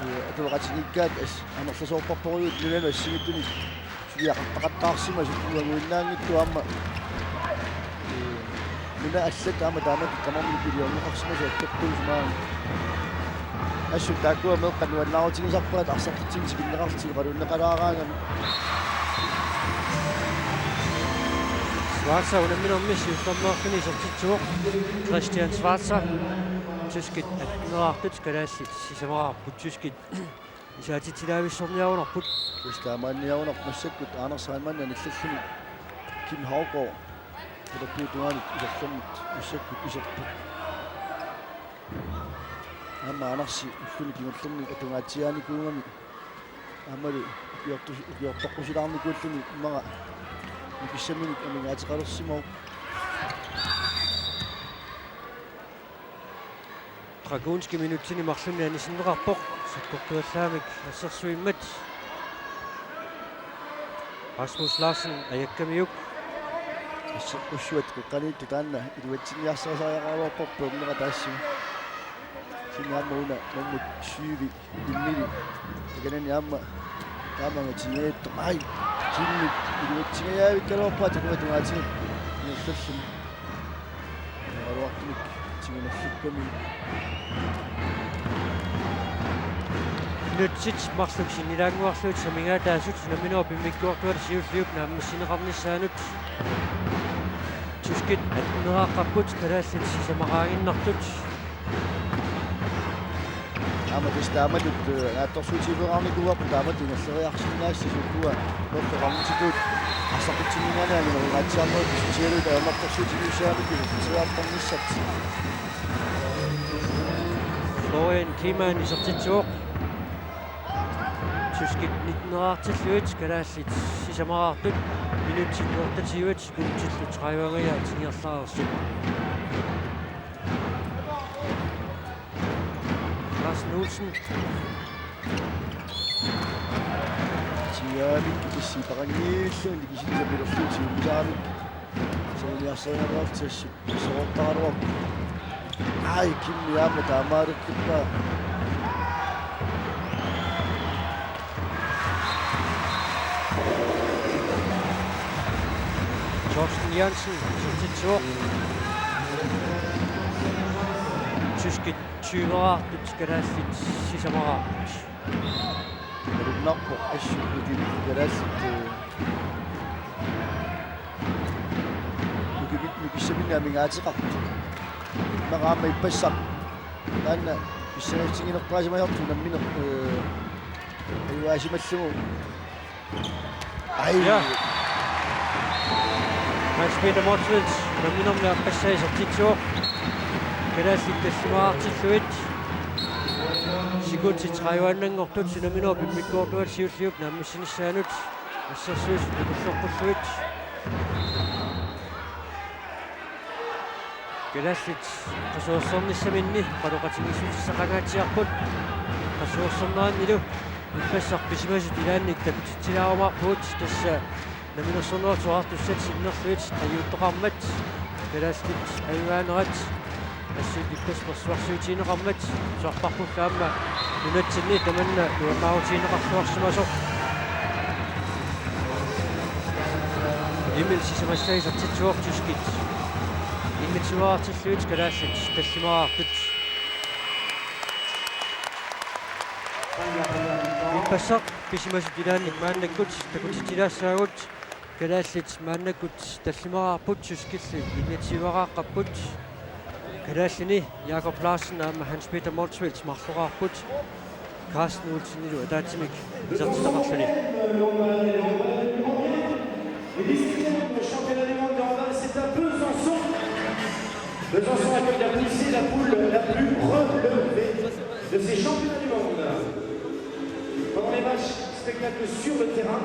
Ee, atuaqatigiikkaat as-, amerlasoorparput nunanut assigiinngitsunik suliaqartaqattaarsimasut uaguinnaanngitsut aamma. Ee, nunat allat aamma taamatut tamarmik iliorneqarsimasut attortuusimaarput. Assut taakkua meeqqat nuannaarutigisarpaat arsartitsinni tikinneqarlutik oqaluunneqalaaraangamik. Schwarza unamminermi siullermeerluni isertitsivoq. Christian Schwarza. Tyskit atteneraartut, kalaallit sisamaraarput. Tyskit isaatitsilaavissorniarunarput. Tassa taamaanniarunarpoq massakkut Anders Heilmann anillalluni Kim Havgaard. Talerpiup tungaanut iserlernut massakkut iserpoq. Aamma Andersi ulluni kingullerni atungaatsiaanikuugami aammalu ukiortus-, ukiortoqqusilaarnikuulluni immaqa nukissaminik amigaateqalersimavoq. Dragonski minutsini marlunni anisinneqarpoq, sakkortuallaamik assersuimmat. Rasmus Larsen ajakkamiuk. Asseqqussuat qeqqaniittoq taanna iluatsinniarsariaqaraluarpoq peerneq taassuma. Kisianni aamma una nummer syv, Kimmili. Takanani aamma taamanga tigiittoq. Ai, Kimmi iluatsingajavikkaluarpaa takugatungaatigut. Niullalluni. Oqaluartumik tigunerlukkami. Minutsit marluk sinnilaannguarlugit amigaataasut unamminerup immikkoortuata siulliup naammassineqarnissaanut. Tyskit atteneraarput, kalaallit sisamaqaaginnartut. Aamma tassa taamatut, eh, naatsorsuutigiuaarnikuuarput taamatut ingerlariarsinnaassasut uanga meeqqat qanitituut arsartitsinninngaanniit angunerungaatsiarnerit pissutigalugit ajornartorsiutigiussagamikku isertitsiartornissartik. Florian Kleemann isertitsivoq. Tyskit nitten-eraartillugit, kalaallit sisamaraartut, minutsit otteogtyve sekundillu tredive-angajaat ingerlareersut. Carsten Olsen. Siaamik kisiparangiilluni kisitsamilerluuti umisaamik. Sauniarsarigaluartut assut soortaraluarput. Ai, Kimmi aamma taamaaliorpaa. Thorsten Jansen, isertitsivoq. Tyskit tyve-eraartut, kalaallit sisamaraarput. Malunnarpoq assut ukivit kalaallit, eh, ukivit nukissaminnik amigaateqartut. Immaqa aamma ippassaq taanna pissangatingilerpaasimasartoq unammineq, eh, ajugaasimallugu. Ai. Ja. Hans Peter Motzfeldt, unamminermi aappassaa isertitsivoq. Kalaallit tallimaraartillugit. Sekundit tredive-annanngortut unamminerup immikkoortuata siulliup naammassinissaanut assersuisut takulluarpulluit. Kalaallit qasuersornissaminni oqaloqatigiissutissaqangaatsiarput. Qasuersornerannilu ippassaq pisimasut ilaannik takutitsilaarumaarpugut, tassa Namminersornerullutik Oqartussat sinnerlugit ajuuttoqarmat, kalaallit ajugaanerat, assut ippassaq persuarsuutigineqarmat, suarparpullu aamma nunatsinni tamanna nuannaarutigineqarluarsimasoq. Emil sisamassaa isertitsivoq, tyskit enogtyve-eraartillugit kalaallit tallimaraartut. Ippassaq pisimasut ilaannik maannakkut takutitsilaassaagut. Kalaallit maannakkut tallimaraarput, tyskillu enogtyve-eraarput. Kalaallini Jakob Larsen aamma Hans Peter Motzfeldt marloraarput. Carsten Olsenilu ataatsimik isertitaqarluni. Les dixièmes championnats du monde de handball, c'est à Besançon. Besançon accueille la poussée, la poule la plus relevée de ces championnats du monde. Pendant les matchs, spectacle sur le terrain.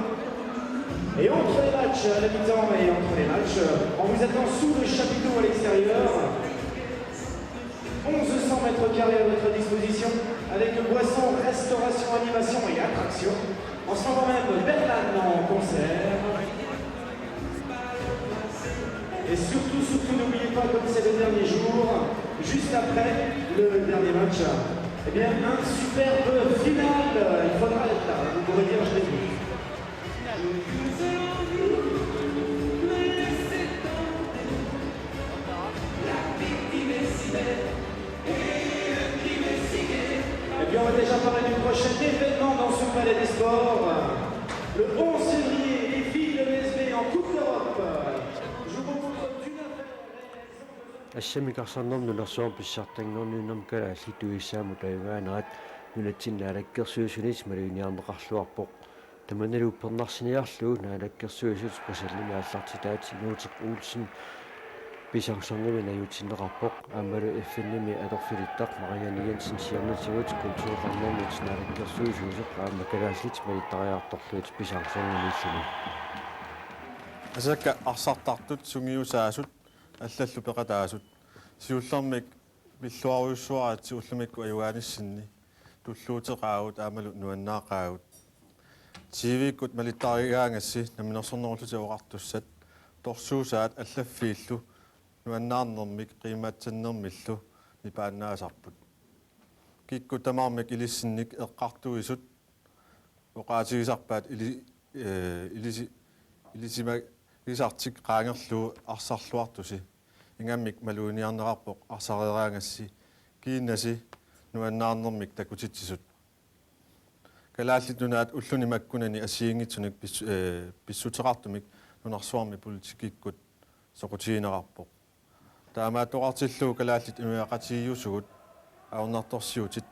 Et entre les matchs, à la mi-temps et entre les matchs, on vous attend sous le chapiteau à l'extérieur. Onze cents mètres carrés à votre disposition, avec boissons, restauration, animation et attractions. On s'en va même Berlane en concert. Et surtout, surtout, n'oubliez pas, comme c'est le dernier jour, juste après le dernier match, eh bien, un superbe final. Il faudra être là, vous pourrez dire je l'ai vu. Et puis on va déjà parler du prochain événement dans ce palais des sports. Le onze février, les filles de l'E S B en Coupe d'Europe. Je vous propose d'une affaire. Assammik arsarnermut nunarsuarmi pissartanngorniunnermi kalaallit tuissaamut ajugaanerat nunatsinni naalakkersuisunit maluginiarneqarluarpoq. Tamannalu uppernarsiniarlugu naalakkersuisut Bruxellisimi aallartitaat Inuuteq Olsen Pisarsornermik najuutsinneqarpoq, aammalu F N-imi atorfilittaq Marianne Jensen siornatigut kulturernermut naalakkersuisuusoq aamma kalaallit malittariartorlugit pisarsornermiilluni. Asakka arsartartut sungiusaasut allallu peqataasut. Siullermik pilluarujussuaritsi ullumikkut ajugaanissinni tulluuteqaagut aammalu nuannaaqaagut. T V-kkut malittarigaangassi Namminersornerullutik Oqartussat torsuusaat allaffiillu nuannaarnermik qiimmatsannermillu nipaannaasarput. Kikkut tamarmik ilissinnik eqqartuisut oqaatigisarpaat ili-, ee, ilisi-, ilisimagisartik qaangerlugu arsarluartusi. Ingammik maluginiarneqarpoq arsareeraangassi kiinnasi nuannaarnermik takutitsisut. Kalaallit Nunaat ulluni makkunani assigiinngitsunik pis-, ee, pissuteqartumik nunarsuarmi politikkikkut soqutigineqarpoq. Taamaattoqartillugu kalaallit inuiaqatigiiusugut ajornartorsiutit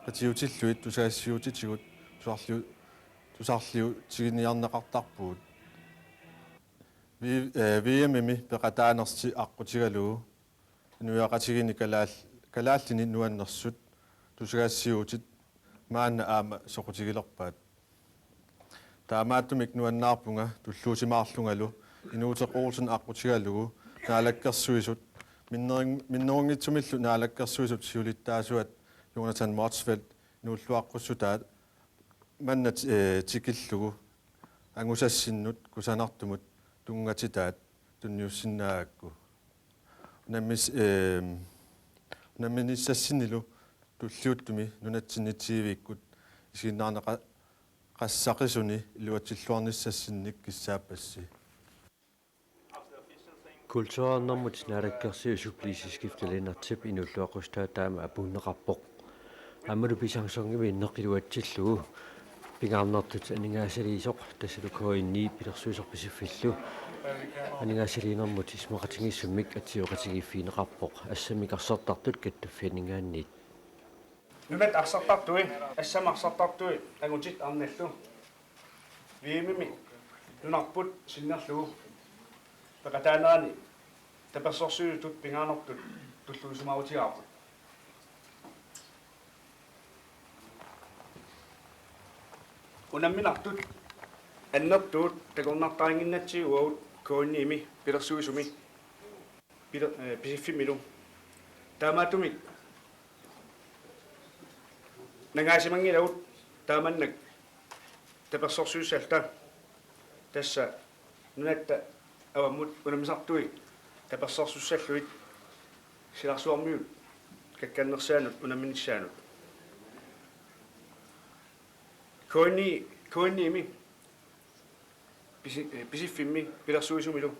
qitiutillugit tusagassiuutitigut tusarliu-, tusarliutiginiarneqartarpugut. Vi-, ee, V M-imi peqataanersi aqqutigalugu inuiaqatigiinni kalaal-, kalaallini nuannersut tusagassiuutit maanna aamma soqutigilerpaat. Taamaattumik nuannaarpunga tulluusimaarlungalu Inuuteq Olsen aqqutigalugu naalakkersuisut minnerung-, minnerunngitsumillu naalakkersuisut siulittaasuat Jonathan Motzfeldt inuulluaqqussutaat manna ti-, ee, tikillugu angusassinnut kusanartumut tunngatitaat tunniussinnaagakku. Unammis-, ee, unamminissassinnilu tulliuttumi nunatsinni T V-kkut isiginnaarneqa-, qassaqisuni iluatsilluarnissassinnik kissaappassi. Kulturernermut naalakkersuisup Lise Skifte Lennertip inuulluaqqussutaata aamma apuunneqarpoq. Aammalu pisarsornermiinneq iluatsillugu pingaarnertut aningaasaliisoq tassalu K N I pilersuisoq Pisiffillu aningaasaliinermut isumaqatigiissummik atsioqatigiiffigineqarpoq assammik arsartartut kattuffianninngaanniit. Nunat arsartartui, assammik arsartartui angutit arnallu V M-imi nunarput sinnerlugu peqataanerani tapersersuisutut pingaarnertut tulluusimaarutigaarput. Unamminartut annertuut takornartarinnginnatsigu uagut K N I-mi pilersuisumi pile-, ee, Pisiffimmilu. Taamaattumik nangaasimanngilagut taamannak tapersersuissalluta, tassa nunatta avammut unammisartui tapersersussallugit silarsuarmiut kakkannersaannut unamminissaannut. K N I, K N I-mi Pisi-, ee, Pisiffimmi pilersuisumilu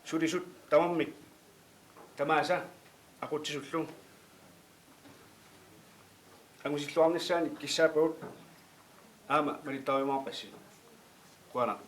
sulisut tamarmik tamaasa aqutsisullu angusilluarnissaannik kissaappagut, aamma malittariumaarpassi. Qujanaq.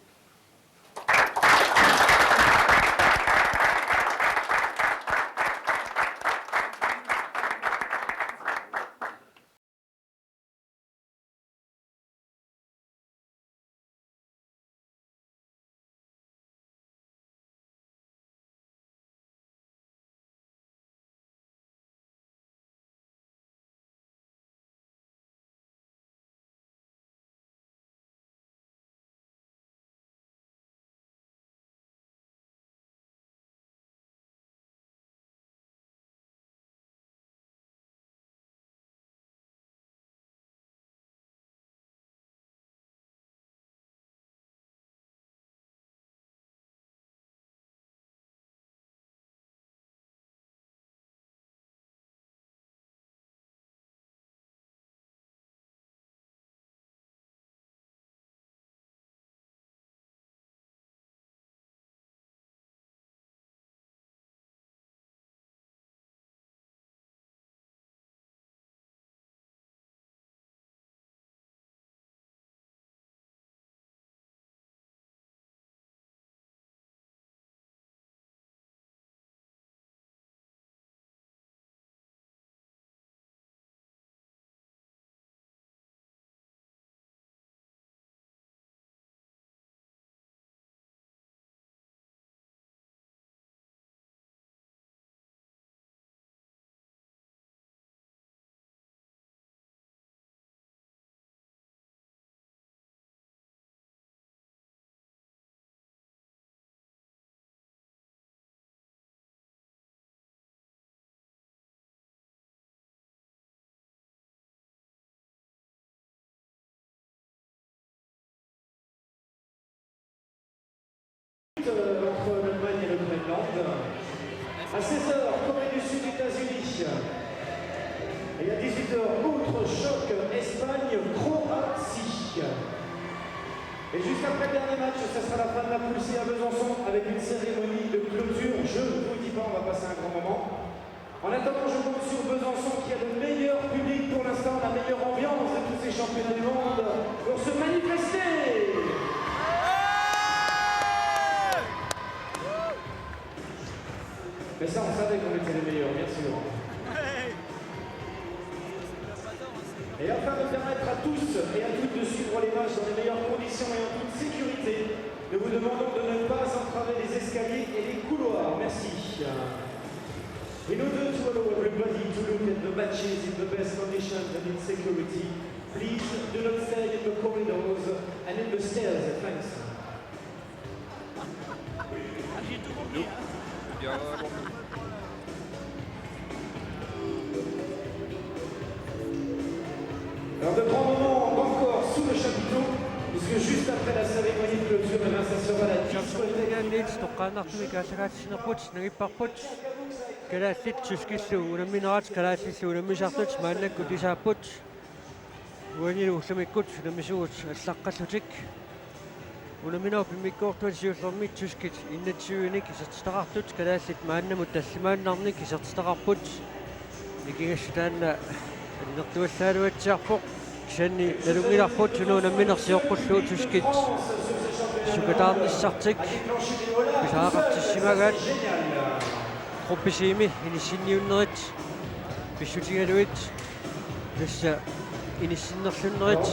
Entre l'Allemagne et le Groenland. À seize heures, Corée du Sud, États-Unis. Et à dix-huit heures, autre choc, Espagne-Croatie. Et juste après le dernier match, ce sera la fin de la poule C à Besançon avec une cérémonie de clôture. Je ne vous dis pas, on va passer un grand moment. En attendant, je compte sur Besançon qui a le meilleur public pour l'instant, la meilleure ambiance de tous ces championnats du monde pour se manifester. Mais ça, on savait qu'on était les meilleurs, bien sûr. Et afin de permettre à tous et à toutes de suivre les matchs dans les meilleures conditions et en toute sécurité, nous vous demandons de ne pas entraver les escaliers et les couloirs. Merci. In order to allow everybody to look at the matches in the best conditions and in security, please do not stand in the corridors and in the stairs. Thanks. Alors, de grands moments encore sous le chapiteau, puisque juste après la cérémonie de clôture, eh bien, ça sera la discothèque. Niels toqqaannartumik aallakaatitsinerput nangipparput. Kalaallit tyskillu unamminerat kalaallillu unammisartut maannakkut lisaapput. Uanilu ullumikkut unammisugut allaqqallutik. Unamminerup immikkoortuata siullermi tyskit enogtyvenik isertitaqartut kalaallit maannamut tallimaannarnik isertitaqarput. Nikingassutaanna annertuallaaluatsiarpoq. Kisianni nalunngilarput suna unammineq sioqqullugu tyskit sukataarnissartik pisariaqartissimagaat. Gruppe C-mi inissinniunnerit pissutigalugit tassa inissinnerlunnerit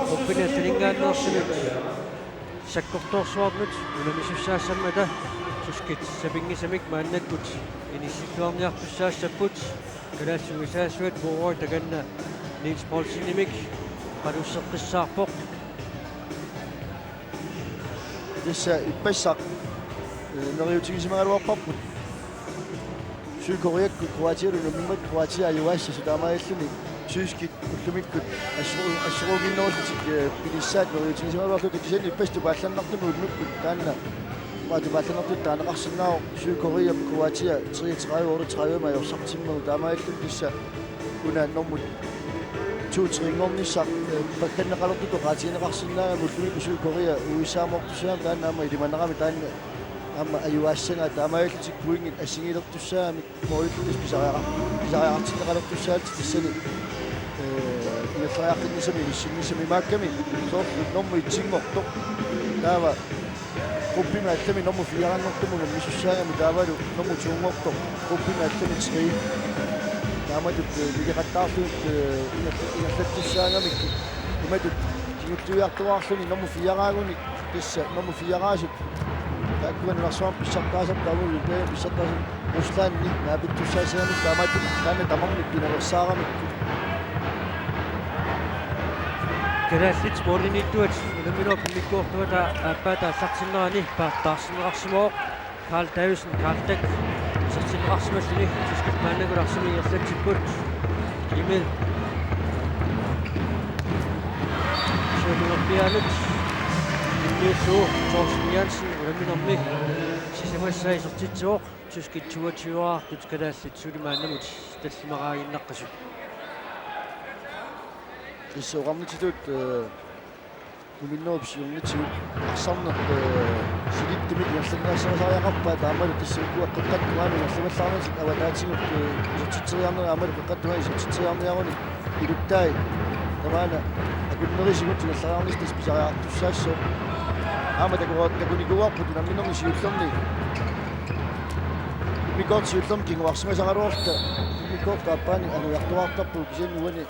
gruppini allaninngaanneersumik sakkortoorsuarnut unammisussaassammata tyskit sapinngisamik maannakkut inissilluarniartussaassapput. Kalaallit sungiusaasuat Borgø takanna Niels Poulsenimik oqaluusseqqissaarpoq. Tassa ippassaq, eh, neriuutigisimagaluarparput. Sydkoreakkut Kroatiallu unammimmata, Kroatia ajugaassasoq, taamaalilluni tyskit ullumikkut assoru-, assoruuginnerullutik, eh, pinissaat neriuutigisimagaluarlutik, kisianni ippassaq tupaallannartumik ullumikkut taanna uanga tupaallannartumik taaneqarsinnaavoq. Sydkoreap Kroatia treogtredive otteogtredive ajorsartimmagu, taamaalilluni tassa una nummer to-tre-nngornissaq, eh, pagganneqalertutut oqaatigineqarsinnaagami ullumikkut Sydkorea U S A-moortussaagami taanna aamma ilimanarami taanna aamma ajugaassagaat, taamaalillutik pointit assigiilertussaagamik målillutik pisariaqar-, pisariaqartinneqalertussaallutik tassani, eh, ingerlariaqqinnissami inissinnissami, imaakkami soorlu nummer et-inngortoq taava gruppimi allami nummer fire-nngortumut unammisussaagami taavalu nummer to-nngortoq gruppimi allami tre. Taamatut, eh, nipeqattaarlugit, eh, ingerla-, ingerlattussaagamik imatut kingulliuartuaarluni nummer fire-aaguni, tassa nummer fire-aasut taakkua nunarsuarmi pissartaasarput, taavalu Olympiademi pissartaasarput Ruslandi naapittussaassagami, taamaattumik taanna tamarmik pinaveersaaramikku. Kalaallit målimiittuat unamminerup immikkoortuata aappaata aallartinnerani paartaarsinneqarsimavoq. Karl Davidsen, Karl Dæk, isertinneqarsimalluni, tyskit maannakkut arsaq ingerlatsipput. Emil. Siuliorpiaanut. Immiussu Thorsten Jansen, unamminermi sisamassaa isertitsivoq. Tyskit toogtyve-raartut, kalaallit suli maannamut tallimaraaginnaqqasut. Tassa oqarnitsitut, eh, unamminerup siornatigut arsarneq, eh, silittumik ingerlanniarsarisariaqarpaat, taamalu tassa ukua qeqqata tungaanut ingerlavallaarnatik avataatigut, eh, isertitseriarnerat aammalu qeqqata tungaanut isertitseriarniarunik iluttai tamaana akunnerisigut ingerlariarnissaq tassa pisariaqartussaassooq. Aamma takora-, takunikuuarput unamminermi siullerni. Immikkoortut siullermik kinguarsimasaraluarluta immikkoortut aappaanni angujartuaartarpugut, kisianni uani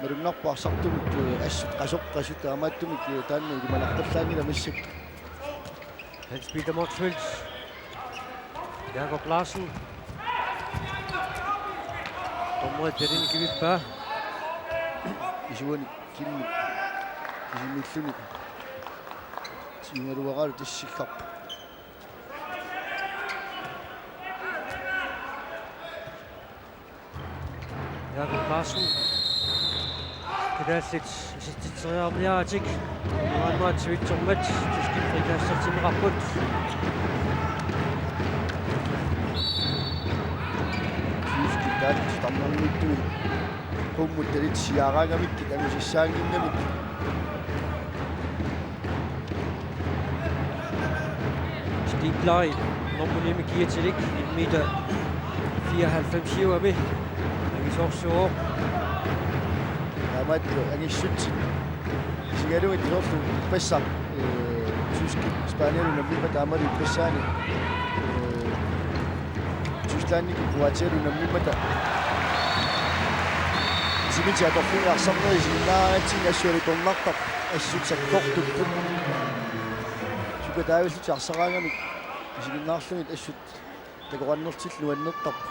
malunnarpoq arsartumik, eh, assut qasoqqasut, taamaattumik, eh, taanna ilimanaqqallaanngilaq massakkut. Hans Peter Motzfeldt. Jakob Larsen. Dommeri Peter Kivippaa. Isuani Kimmi. Isumilluni. Siumaluaraalu tassiggarpoq. Jakob Larsen. Kalaallit isertitseriarniaratik. Uangaat sivitsormat tyskit frikassertinneqarput. Tyskit taanna titarnermiittut qummut talit siaaraangamikkit angusassaannginnamik. Stig Blei, nummer ni-mi kiatilik, en meter fireoghalvfems-iugami. Angisoorsuuvoq. Taamaattoq angissutsit isigalugit soorlu ippassaq, ee, tyskit Spanianut unammimmata aammalu ippassaani, ee, Tysklandikkut Kroatianut unammimmata. Timit atorfik arsarnerit isiginnaaraangatsigit assut alutornartarput, assut sakkortupput. Sukataavillutik arsaraangamik isiginnaarlugit assut takoqannertillugu annertarput.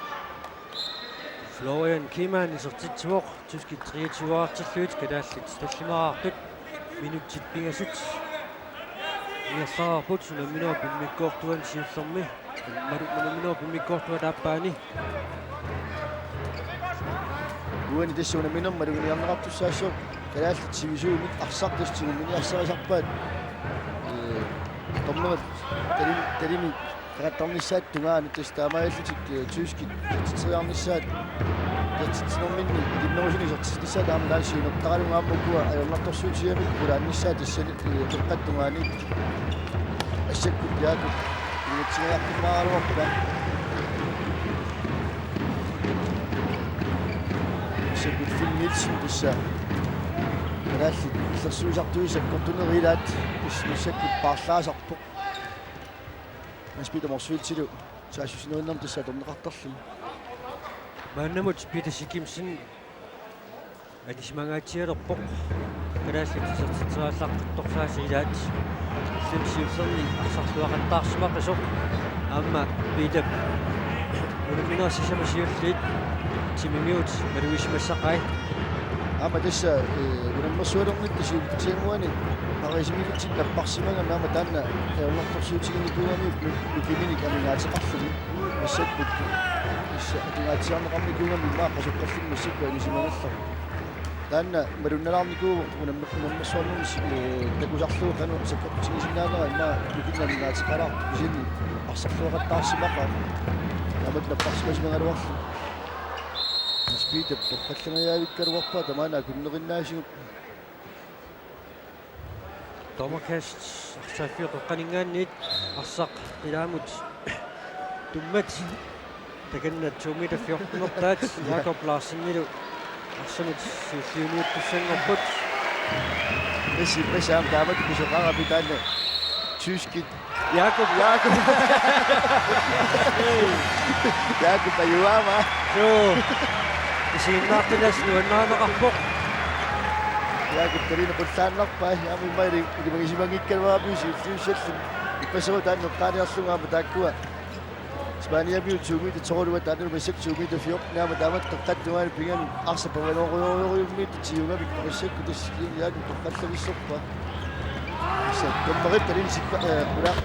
Florian Kemann isertitsivoq, tyskit treogtyve-artillugit, kalaallit tallimaartut. Minutsit pingasut ingerlareerput unamminerup immikkoortuani siullermi. Malu-, unamminerup immikkoortuata aappaani. Uani tassa unamminermi maluginiarneqartussaassaaq kalaallit sivisuumik arsaq tassa timumminiarsarisarpaat. Ee, dommerit talim-, talimit qeqattarnissaata tungaanut tassa taamaalillutik, ee, tyskit isertitseriarnissaat isertitsinerminni ikinnerusunik isertitsissaat aamma taanna siunertaralugu aamma ukua ajornartorsiutigamik qulaannissaat tassani, ee, qeqqata tungaaniittut. Massakkut Jaaku iluatsingajaqqinnaaraluarpaa. Massakkut Finn Nielsen tassa kalaallit illersuisartui sakkortunerit ilaat tassa massakkut paarlaasarpoq. Hans Peter Motzfeldtilu saassussinerunnermi tassa atorneqartarluni. Maannamut Peter Sigimsen anisimangaatsialerpoq. Kalaallit isertitseriallaqqittorsaasa ilaat. Illit siullerni arsarluaqattaarsimaqisoq. Aamma Peterip unamminerit sisamat siulliit timimiut malugisimassaqai. Aamma tassa, ee, unammersualernitta siulliup tiimuani parisimilitsin napparsimagami aamma taanna ajornartorsiutiginikuugamiuk nu-, nukiminik amigaateqarluni. Massakkut tassa atugaatsiarneqarnikuugami immaqa qasoqqalluni massakkut anisimagallarpoq. Taanna malunnalaarnikuuvoq unammer-, unammersuarnermi si-, ee, takusarlugu qanoq sakkortutigisinnaanera immaqa nukinnik amigaateqalaartoq kisianni arsarluaqattaarsimaqaaq. Taamatut napparsimasimagaluarlugu. Hans Peter torrallangajaavikkaluarpaa tamaana akunnerinnaasigut. Dommerkast, arsaq qeqqaninngaanniit, arsaq qilaamut tummat. Takanna to meter fjorten-ertaat, Jakob Larsenilu arsamut siulliuniuttussanngorput. Messi, Messi aamma taamatut pisoqarami taanna. Tyskit. Jakob. Jakob. Jakob ajuaama. Joo. Isiginnaartut assut nuannaarneqarpoq. Jakob talini qullaannarpaa. Aamma immaqa ilimagisimanngikkaluarami siulliussalluni. Ippassaavoq taanna eqqaaniarlugu aamma taakkua. Spaniamiut to meter tolv-uat taannalu massakkut to meter fjorten aamma taamatut qeqqata tungaanut pigami arsaq pavanoorujorujummiittoq tiugami massakkut tassa kisianni Jakob torrallavissorpaa. Tassa dommerit talinsikka, ee, qulaa.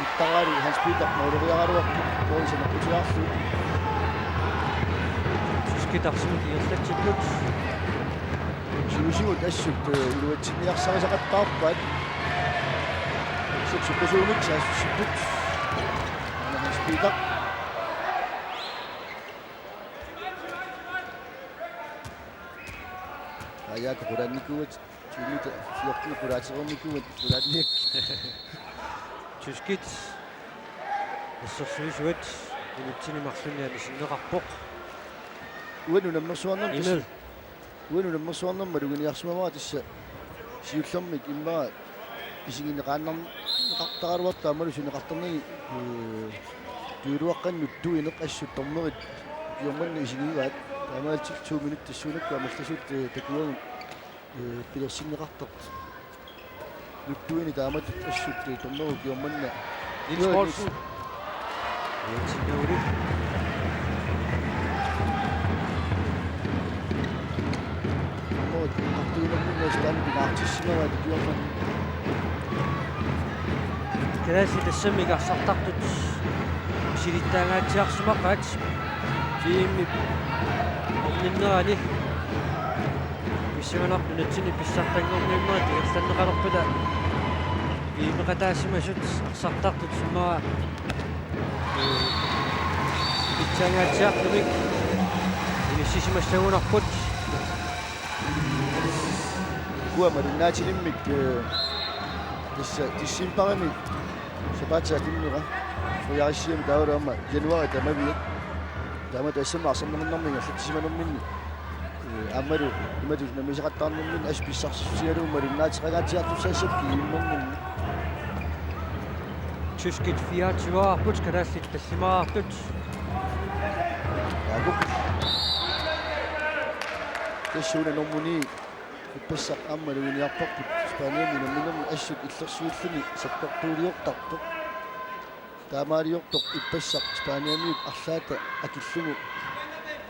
Mittaraalu Hans Peter mooleriaraluarpoq mooli saneqqutigaarlugu. Tyskit arsamik ingerlatsipput. Sivisuumik assut, ee, iluatsinniarsarisaqattaarpaat. Assut sukkasuumik saassussipput. Aana Hans Peter. Aa, Jakob qulaannikuuat, to meter fjorten qulaatereernikuuat, qulaanniak. Tyskit assersuisuat minutsini marlunni anisinneqarpoq. Uani unammersuarnermi Emil. Uani unammersuarnermi maluginiarsimavara tassa siullermik immaqa isigineqaannarneqartaraluartoq aammalu suneqartarnani, ee, tujuuluaqqanut tuineq assut dommerit ukioq manna isigivaat. Taamaalillutik to minutsit tassuunakkut amerlasuut, ee, takuagut, ee, pilersinneqartartut. Nuttuini taamatut assut, ee, dommerit ukioq manna. Niels Poulsen. Uatsinnauli. Dommerit eqqartuinerminni assut taanna pingaartissimavaat ukioq manna. Kalaallit tassami arsartartut misilittaangaatsiarsimaqaat. V M-ip orninnerani Pissanganarpoq nunatsinni pissartanngorniunnerit ingerlanneqalerpata. Viimeqataasimasut arsartartut summaa. Pitsangaatsiartumik. Inissisimassagunarput. Ukua malunnaatilimmik, eh, tassa decembarimi sapaatip akunnera. Ujarisiami taavalu aamma januari tamaviat. Taama tassami arsarneqarnermi ingerlatsisimanerminni. Eh, aammalu imatut unammisaqattaarnerminni assut pissarsissutigalugu malunnaateqangaatsiartussaassapput kiinnannermi. Tyskit fireogtyvearput, kalaallit tallimaraartut. Jaaku. Tassuuna normu ni ippassaq aamma maluginiarparput. Spaniami unamminermi assut illersuilluni sappertuuliortarpoq. Taamaaliortoq ippassaq Spaniamiut arlaata akillugu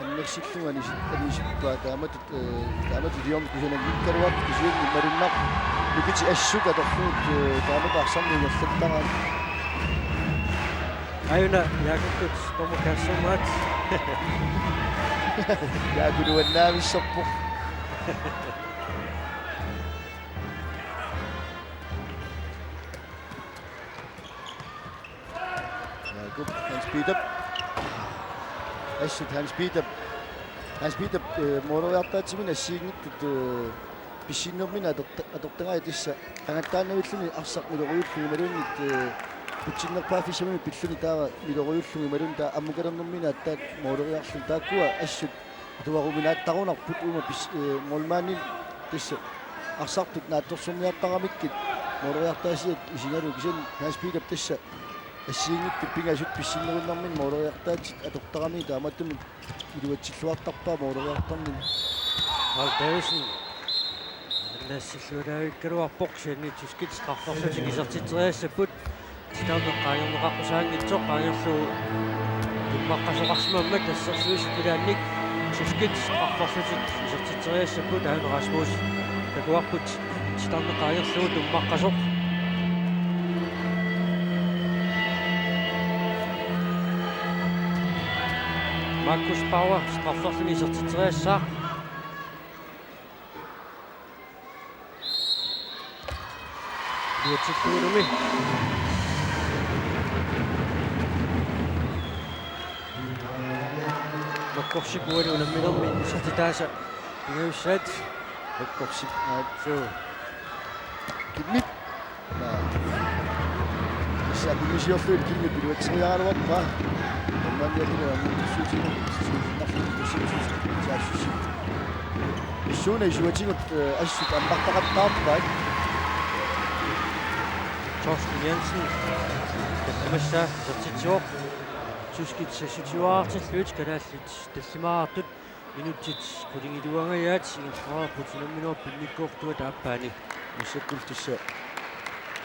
annersillugu anis-, anisippaa taamatut, eh, taamatut iliornut kusananngikkaluartoq kisianni malunnarpoq nukittup assut atorlugu, eh, taamatut arsarneq ingerlattaraat. Aajuna Jaakukkut tomukaassumaat. Jaaku nuannavissorpoq. Jaakup Hans Peter. Assut Hans Peter. Hans Peter, eh, mooleriartaatsimini assigiinngitsut, eh, pissinnermini atorta-, atortagai tassa qangattaannavilluni arsaq miloriullugu imaluunniit, eh, putsinnerpaaffissamini pilluni taava miloriullugu imaluunniit taava ammukalernermini aatsaat mooleriarluni taakkua assut atuaruminaattarunarput uuma pis-, eh, målmandit tassa arsartut naatsorsorniartaramikkit mooleriartaasiat isigalugu kisianni Hans Peter tassa assigiinngitsut pingasut pissinnerunnarmini mooleriartaatsit atortaramigit taamaattumik iluatsilluartarpaa mooleriartarnini. Carl Davidsen. Nassilluarikkaluarpoq kisianni tyskit strafferlutik isertitseriassapput. Titarneq qaangerneqaqqusaanngitsoq qaangerlugu tummaqqasoqarsimammat assersuisut ilaannik tyskit strafferlutik isertitseriassapput. Aajuna Rasmus takuarput titarneq qaangerlugu tummaqqasoq. Markus Bauer strafferluni isertitseriassaaq. Iluatsillugu ilumi. Makkorsip uani unamminermi isertitaasa pingajussaat. Makkorsip aatsu. Kimmip. Naa. Tassa akunnisiorlugu Kimmip iluatseriaraluarpaa. Tamanna Kimmip aamma suutigut suusinnarlugu saassussip. Suuna isuatigut, eh, assut ammartaqattaarpaat. Torsten Jensen. Tallimassaa isertitsivoq. Tyskit seksogtyveartillugit kalaallit tallimaraartut. Minutsit qulingiluangajaat ingerlareerput unamminerup pinnikkoortuata aappaani. Massakkut tassa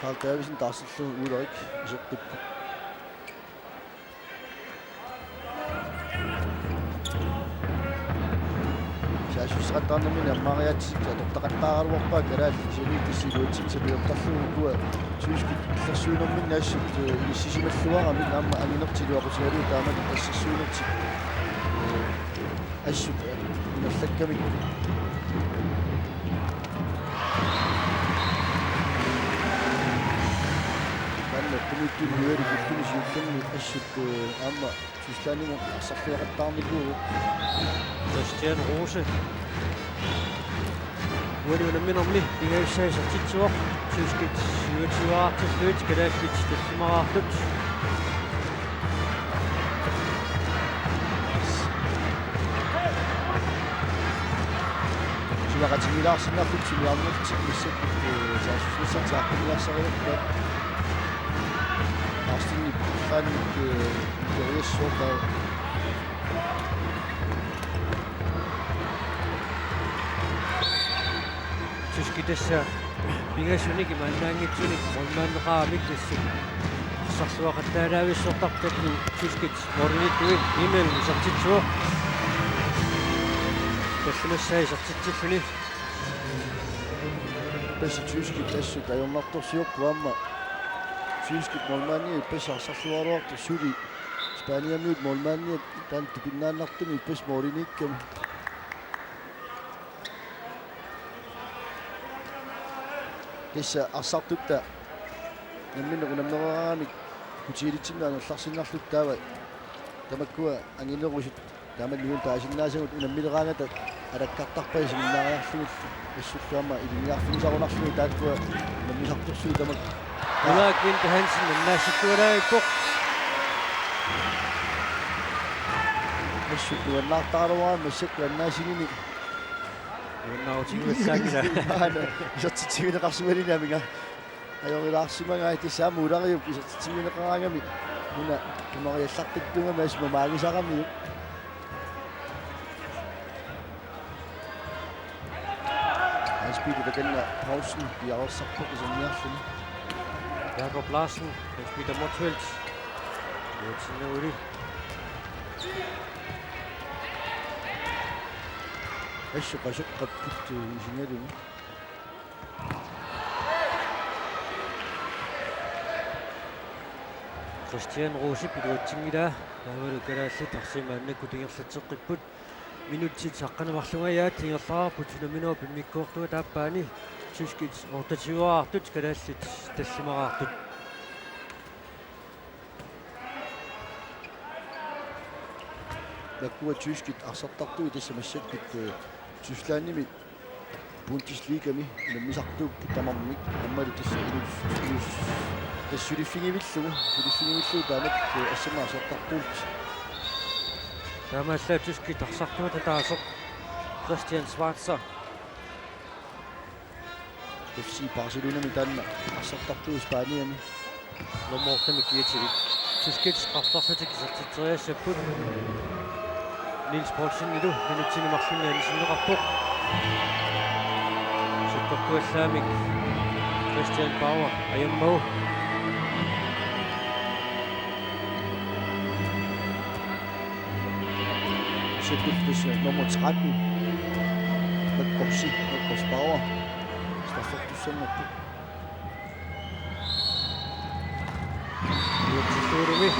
Carl Davidsen taarserlugu Ulrik iseqqippoq. Saassussaqattaarnermini ammaariaatsitut atortaqattaaraluarpaa kalaallit kisianni tassa iluatsinissaq piortarlugu ukua tyskit illersuinerminni assut, eh, inissisimalluaramik aamma anginertilu aqutigalugu taamatut assersuinertik, eh, assut, eh, ingerlakkamik. Taanna tumiittut nueri kulluni siullerni assut, eh, aamma Tysklandimut arsarluaqattaarnikuuvoq. Christian Rose. Uani unamminermi pingajussaa isertitsivoq. Tyskit syvogtyveartillugit kalaallit tallimaraartut. Sumaqatigilaarsinnarput sumiarnertik massakkut, eh, saassussinissaat saaqqumiarsarigatta. Aarstini planik, eh, keriassuortaa. Tyskit tassa pingasunik imaannaanngitsunik målmandeqaramik tassa arsarluaqattaalaavissortarput tyskit målimiittuit Emil isertitsivoq. Tallimassaa isertitsilluni. Tassa tyskit assut ajornartorsiorput aamma. Tyskit målmandiat tassa arsarluaraluartoq suli. Spaniamiut målmandiat taanna tupinnaannartumik tassa målimiikkami. Tassa arsartutta namminneq unammereeraangamik hotelitsinni angerlarsinnarluta taava tamakkua anginerusut taama nuun paasinnaasagut unammileraangata alakkartarpai isiginnaariarlugit assullu aamma ilinniarfigisarunarlugit taakkua unammisartorsuit tamakku. Ulrik Winther Hansen annaasittualaarpoq. Assut nuannaartaraluaraanni massakkut annaassinermi. Nuannaarutigivallaanngilaq. Aana, isertitsigineqarsimalluni amiga. Ajorilaarsimagai tassa aamma Ulariup isertitsigineqaraangami. Una imariallartattuugami assut maanngisaramiuk. Hans Peter takanna Paulsen piareersarpoq iserniarluni. Jakob Larsen, Hans Peter Motzfeldt. Iluatsinnagulik. Assut qasoqqapput isigaluni. Christian Rosip iluatsinngilaa, taavalu kalaallit arsaq maannakkut ingerlatseqqipput. Minutsit saqqaneq marlungajaat ingerlareerput unamminerup immikkoortuata aappaani. Tyskit otteogtyveeraartut, kalaallit tallimaraartut. Makkua tyskit arsartartui tassa massakkut, eh, Tysklandimi Bundesligami unammisartuupput tamarmik aammalu tassa ilus, ilus, tassa suliffigivillugu, suliffigivillugu taamatut, eh, assammik arsartartuullutik. Taamaallaat tyskit arsartuata ataaseq Christian Schwarzer. F C Barcelonami taanna arsartartuuvoq Spaniami. Nummer ottemik kiatsivik. Tyskit strafferlutik isertitseriassapput. Niels Poulsenilu minutsini marlunni anisinneqarpoq. Sakkortuallaamik Christian Bauer ajammagu. Sekundtassa nummer tretten. Markus, Markus Bauer. Straffertussanngorpoq. Iluatsissuulumi.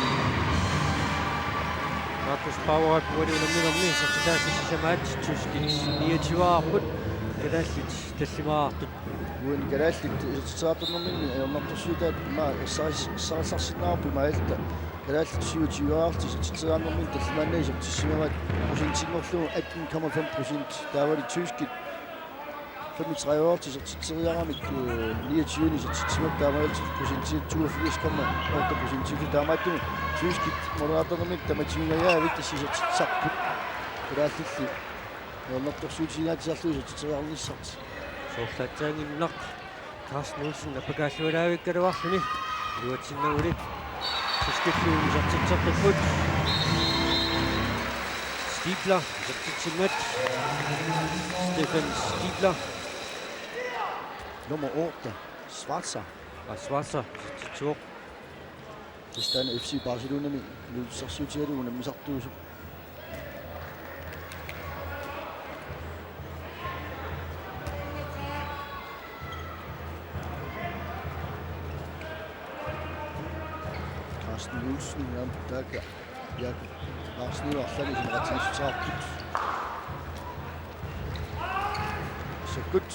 Markus Bauer uani unamminermi isertitaasut sisamaat tyskit niogtyveeraarput, kalaallit tallimaraartut. Uani kalaallit isertitseriartornerminni ajornartorsiutaat ima ersaris-, ersarisarsinnaavarput imaalilluta. Kalaallit syvogtyveeraarlutik isertitseriarnerminni tallimaannaat isertitsissimavaat procentinngorlugu atten komma fem procent. Taavalu tyskit femogtrediveeraarlutik isertitseriaramik, øh, niogtyve isertitsimapput taamaalillutik procenti toogfirs komma otte procent. Taamaattumik tyskit målmandit tamatigunngajaavik tassa isertitsisarput. Kalaallilli ajornartorsiutigaatsiarlugu isertitseriarnissartik. Soorlu aatsaannguaq Carsten Olsen nappakaallualaavikkaluarluni. Iluatsinnagulik. Tyskillu isertitseqqipput. Stiebler isertitsimmat. Stefan Stiebler. Nummer otte, Schwarzer. Aa, Schwarzer isertitsivoq. Tassa taanna F C Barcelonami iluutsisarsiutigalugu unammisartuusoq. Carsten Olsen, ja, taakku Jakob Larsen arlaannik isimaqatigiissuteqarput. Sakkut.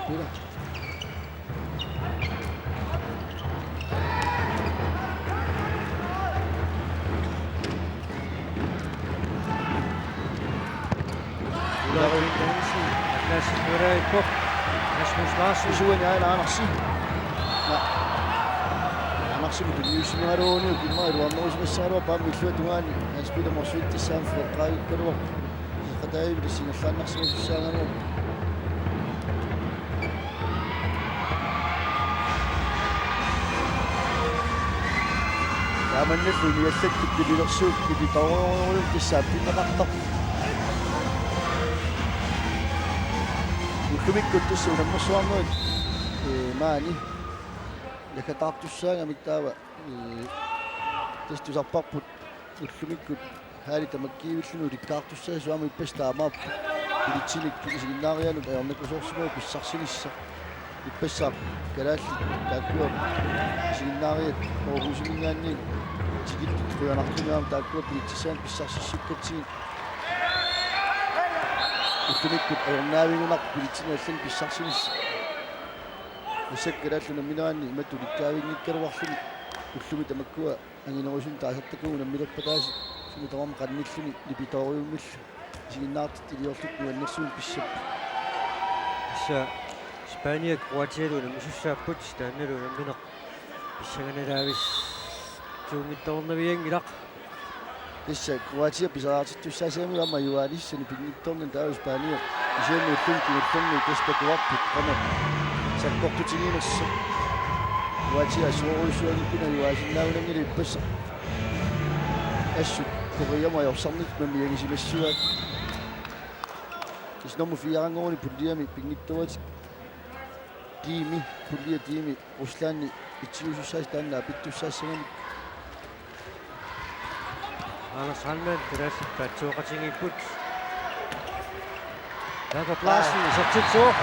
Spiller. Ulrik Hansen, Lasse Ulrik, Rasmus Larsen. Isuani aana Andersen. Ja. Andersen tunniussimaaruni, ukimma iluarnerusimassagaluarpoq aamma illuatungaani. Hans Peter Motzfeldt tassa aamma frekkaajukkaluarpoq. Qataavik singerlaannarsimasussaagaluarpoq. Taamannallu niallakkut pilersuup pipitoorujorujussuuvoq tassa appinneqartarpoq. Ullumikkut tassa unammersuarnerit, ee, maani nakataartussaagamik taava, ee, tassa tusarparput ullumikkut haali tamakkiivilluni ulikkaartussaasut aamma ippassaq taamaappoq. Billetsinik isiginnaarianut ajornakusoorsimavoq pissarsinissaq. Ippassaq kalaallit taakkua isiginnaariat Aarhusiminngaanniit tikitsit qujanartumik aamma taakkua billetsissaannik pissarsissukkatsigit. Ullumikkut ajornaavigunarpoq billetsinik allanut pissarsinissaq. Massakkut kalaallit unammineranni imatut ulikkaavinngikkaluarluni ullumi tamakkua anginerusunik taasartakkagut unammilerpataasut sumi tamarmi qanilluni nipitooriummillu isiginnaartut iliorlutik nuannersuineq pissapput. Tassa Spania Kroatialu unammisussaapput, taannalu unammineq pissanganalaavittuunngitsoornavianngilaq. Tassa Kroatia pisariaqartittussaassagami aamma ajugaanissani pinngitsoornani taava Spania kisianni ulluni kingullerni tassa takuarput qanoq sakkortutiginersoq. Kroatia assorujussuanngikkunik ajugaasinnaagunanngilaq ippassaq. Assut Koreamut ajorsarnissaq mammigisimassavaat. Tassa nummer fire-nngoruni puljiami pinngitsoorani D-mi, pulje D-mi Ruslandi itsiusussaasi taanna apittussaassagamik. Anders Heilmann, kalaallit paatsuuqatigiipput. Jakob Larsen, isertitsivoq.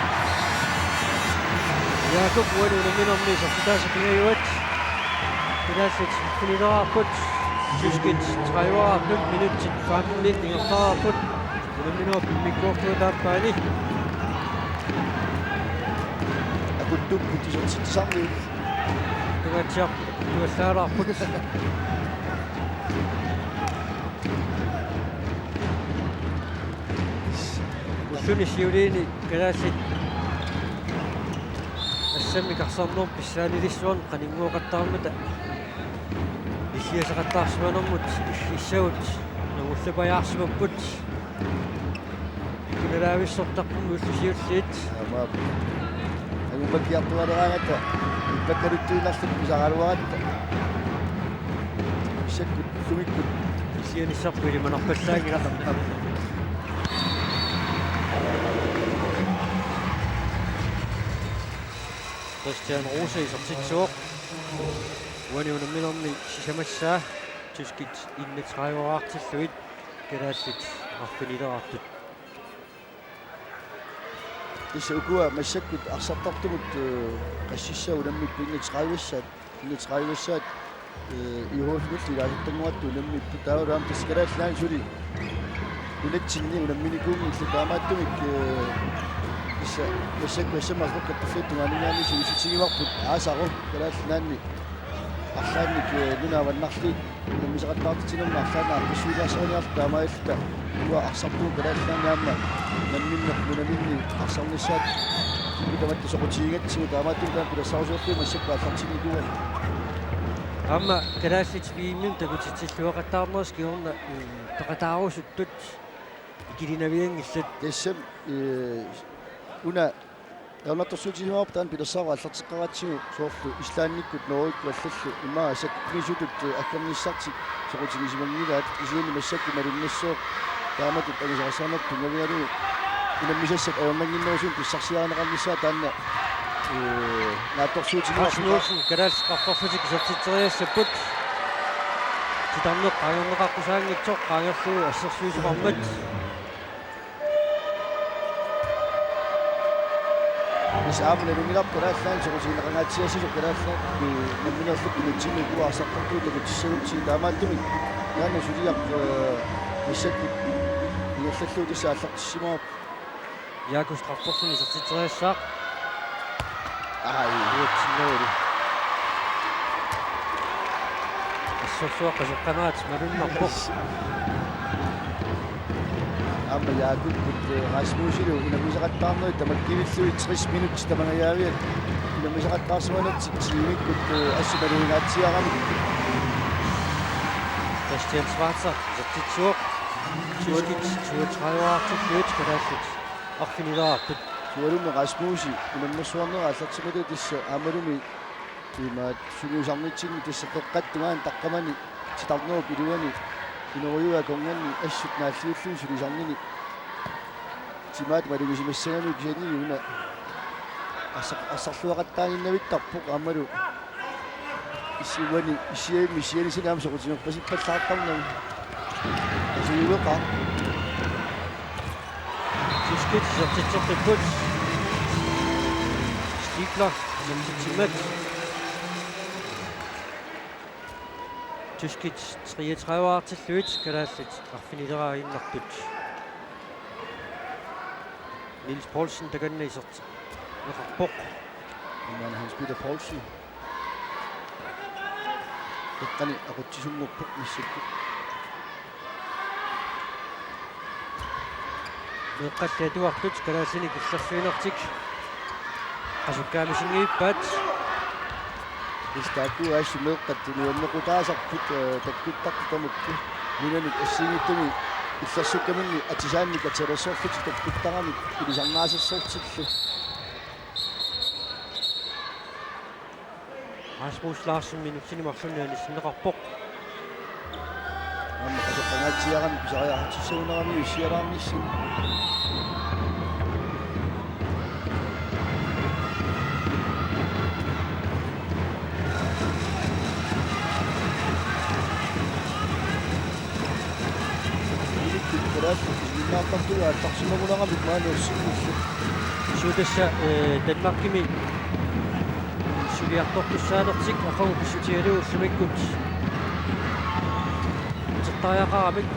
Jakob uani unamminermi isertitaasa pingajuat. Kalaallit arfinileraarput. Tyskit tredive-raartut, minutsit femten ingerlareerput. Unamminerup immikkoortuata aappaani. Akuttukkut isertitsisarniuk. Tungaatsiaq tuallaalaarput. Ulluni siuliini kalaallit assammik arsarnerup pissaanilissuarnik qaninngooqattaarmata illiaseqattaarsimanermut illissagut nungullapajaarsimapput. Ikinalaavissortarput ullut siulliit. Aamma. Angummakkiartugaleraangatta. Ippakkaluttuinnarluta pisaraluaratta. Massakkut ullumikkut. Illianissarput ilimanarpallaanngilaq. Christian Rose isertitsivoq. Uani unamminermi sisamassaa. Tyskit enogtredive-raartillugit kalaallit arfinileraartut. Tassa ukua massakkut arsartartumut, eh, qassissaat unammik pinngitsoorassaat, pinngitsoorassaat, eh, I H F-imillu ilaasartannguattut unammipput taavalu aamma tassa Kalaallit Nunaanni suli nunatsinni unamminikuunngillat taamaattumik, eh, tassa massakkut assammik arfineq-marluk kattuffiata tungaaninngaanniit sivisutigivarput aasaru Kalaallit Nunaanni arlaannik, eh, nunat avannarliit unammisaqattaartitsinermi arlaannik aaqqissuilaassaaniarluta taamaalilluta ukua arsartuut Kalaallit Nunaanni aamma namminneq nunaminni arsarnissaat tamatta soqutigigatsigu taamaattumik taanna pilersaarusiorluni massakkut aallartinnikuuaat. Aamma kalaallit V M-imik takutitsilluaqattaarnersut kingorna, eh, peqataarusuttut ikilinavianngillat. Tassami, eh, una ajornartorsiutigisimavoq taanna pilersaarut aallarteqqaaratsigu soorlu Islandikkut Norgekkut allallu immaqa sakkumiisutut, eh, aggernissartik soqutigisimanngillat kisianni massakkut malunnassaaq taamatut angusarissaarnerput tunngavigalugu unammisassat ajornannginnerusumik pissarsiarineqarnissaa taanna, eh, naatsorsuutigivarput. Rasmussen, kalaallit strafferlutik isertitseriassapput. Titarneq qaangerneqaqqusaanngitsoq qaangerlugu assersuisimarmat. Tassa aamma nalunngilarput Kalaallit Nunaanni soqutigineqangaatsiassasoq Kalaallit Nunaanni, eh, nammineerluta nunatsinni ukua arsartartuut takutissagutsigit taamaattumik taanna suliaq, eh, massakkut ingerlallugu tassa aallartissimavarput. Jakob strafferluni isertitseriassaaq. Ai. Uatsinnagulu. Assorsuaq qasoqqamaat malunnarpoq. Aamma Jakob, eh, Rasmussilu unammisaqattaarnerit tamakkivillugit tres minutsit tamangajaaviat unammisaqattaarsimanertik tiimikkut, eh, assut malugingaatsiarami. Christian Schwarzer isertitsivoq. Tyskit syvogtredive-raartillugit kalaallit arfinileraartut. Sualummik Rasmussi unammersuarnera aallartimmata tassa aammalumi imaat sungiusarnitsinni tassa qeqqata tungaanut taqqamani titarnerup iluani inorujuit akornanni assut naalliulluni sulisarnini timaat malugisimassagami kisianni una arsar-, arsarluaqattaaginnavittarpoq aammalu isiuani isiami isiani sinaam soqutigerpasippallaartarnani. Asujuveqa. Tyskit isertitseqqipput. Stiegler isertitsimmat. Tyskit treogtredive-raartillugit kalaallit arfinileraaginnartut. Niels Poulsen takanna isertitseqarpoq. Imaana Hans Peter Poulsen. Eqqani aqutsisunngorpoq massakkut. Meeqqat atuartut kalaallinik illersuinertik qasukkaamisinngiippaat. Tassa taakku assut meeqqat nuannequtaasarput, eh, takkuttartut tamakku. Nunanut assigiinngitsuni illersukkaminni atisaannik atisalersorlutik takkuttaramik ilisarnaasersortillu. Rasmus Larsen minutsini marlunni anissinneqarpoq. Aamma qasuqqangaatsiarami pisariaqartissagunarami issialaarnissinni. Ilikkut kalaallit ilinniartartut aallarsimagunarami maani ussinnillu. Suu tassa, eh, Danmarkimi suliartortussaanertik aqagu pissutigalugu ullumikkut utertariaqaramik.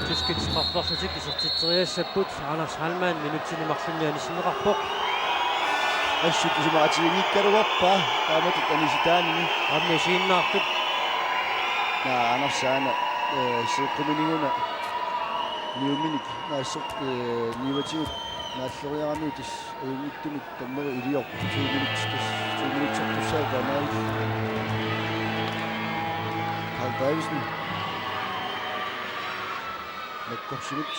Tyskit strafferlutik isertitseriassapput. Anders Heilmann minutsini marlunni anissinneqarpoq. Assut isumaqatiginngikkaluarpaa taamatut anisitaanini. Aamma isiginnaartut. Naa, Anders aana, eh, seeqquminiguna niuminik naasseq, eh, niuatigut naalleriaramiuk tassa ajunngitsumik tammeri iliorpoq. To minutsit, to minutsit tussaat taamaalillutik. Carl Davidsen. Nakkorsinut.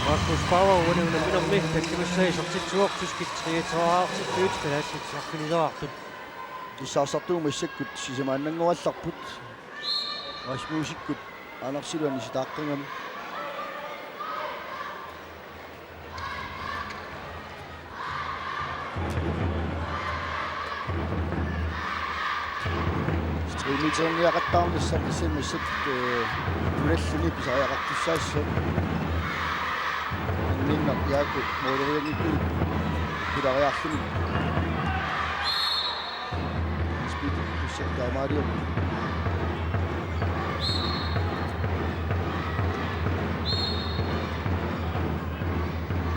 Rasmus Bauer uani unamminermi tallimassaa isertitsivoq, tyskit treogtredive-artillutik kalaallit arfinileqartut. Issaarsartugut massakkut sisamaannanngorallarput. Rasmusikkut Andersilu anisitaaqqagami. Tre meterniaqattaarnissaq tassa massakkut, eh, nunalluni pisariaqartussaassooq. Anninnaq Jaaku moolerianngikkunik pilariarluni. Speed, pissak taamaaliorpoq.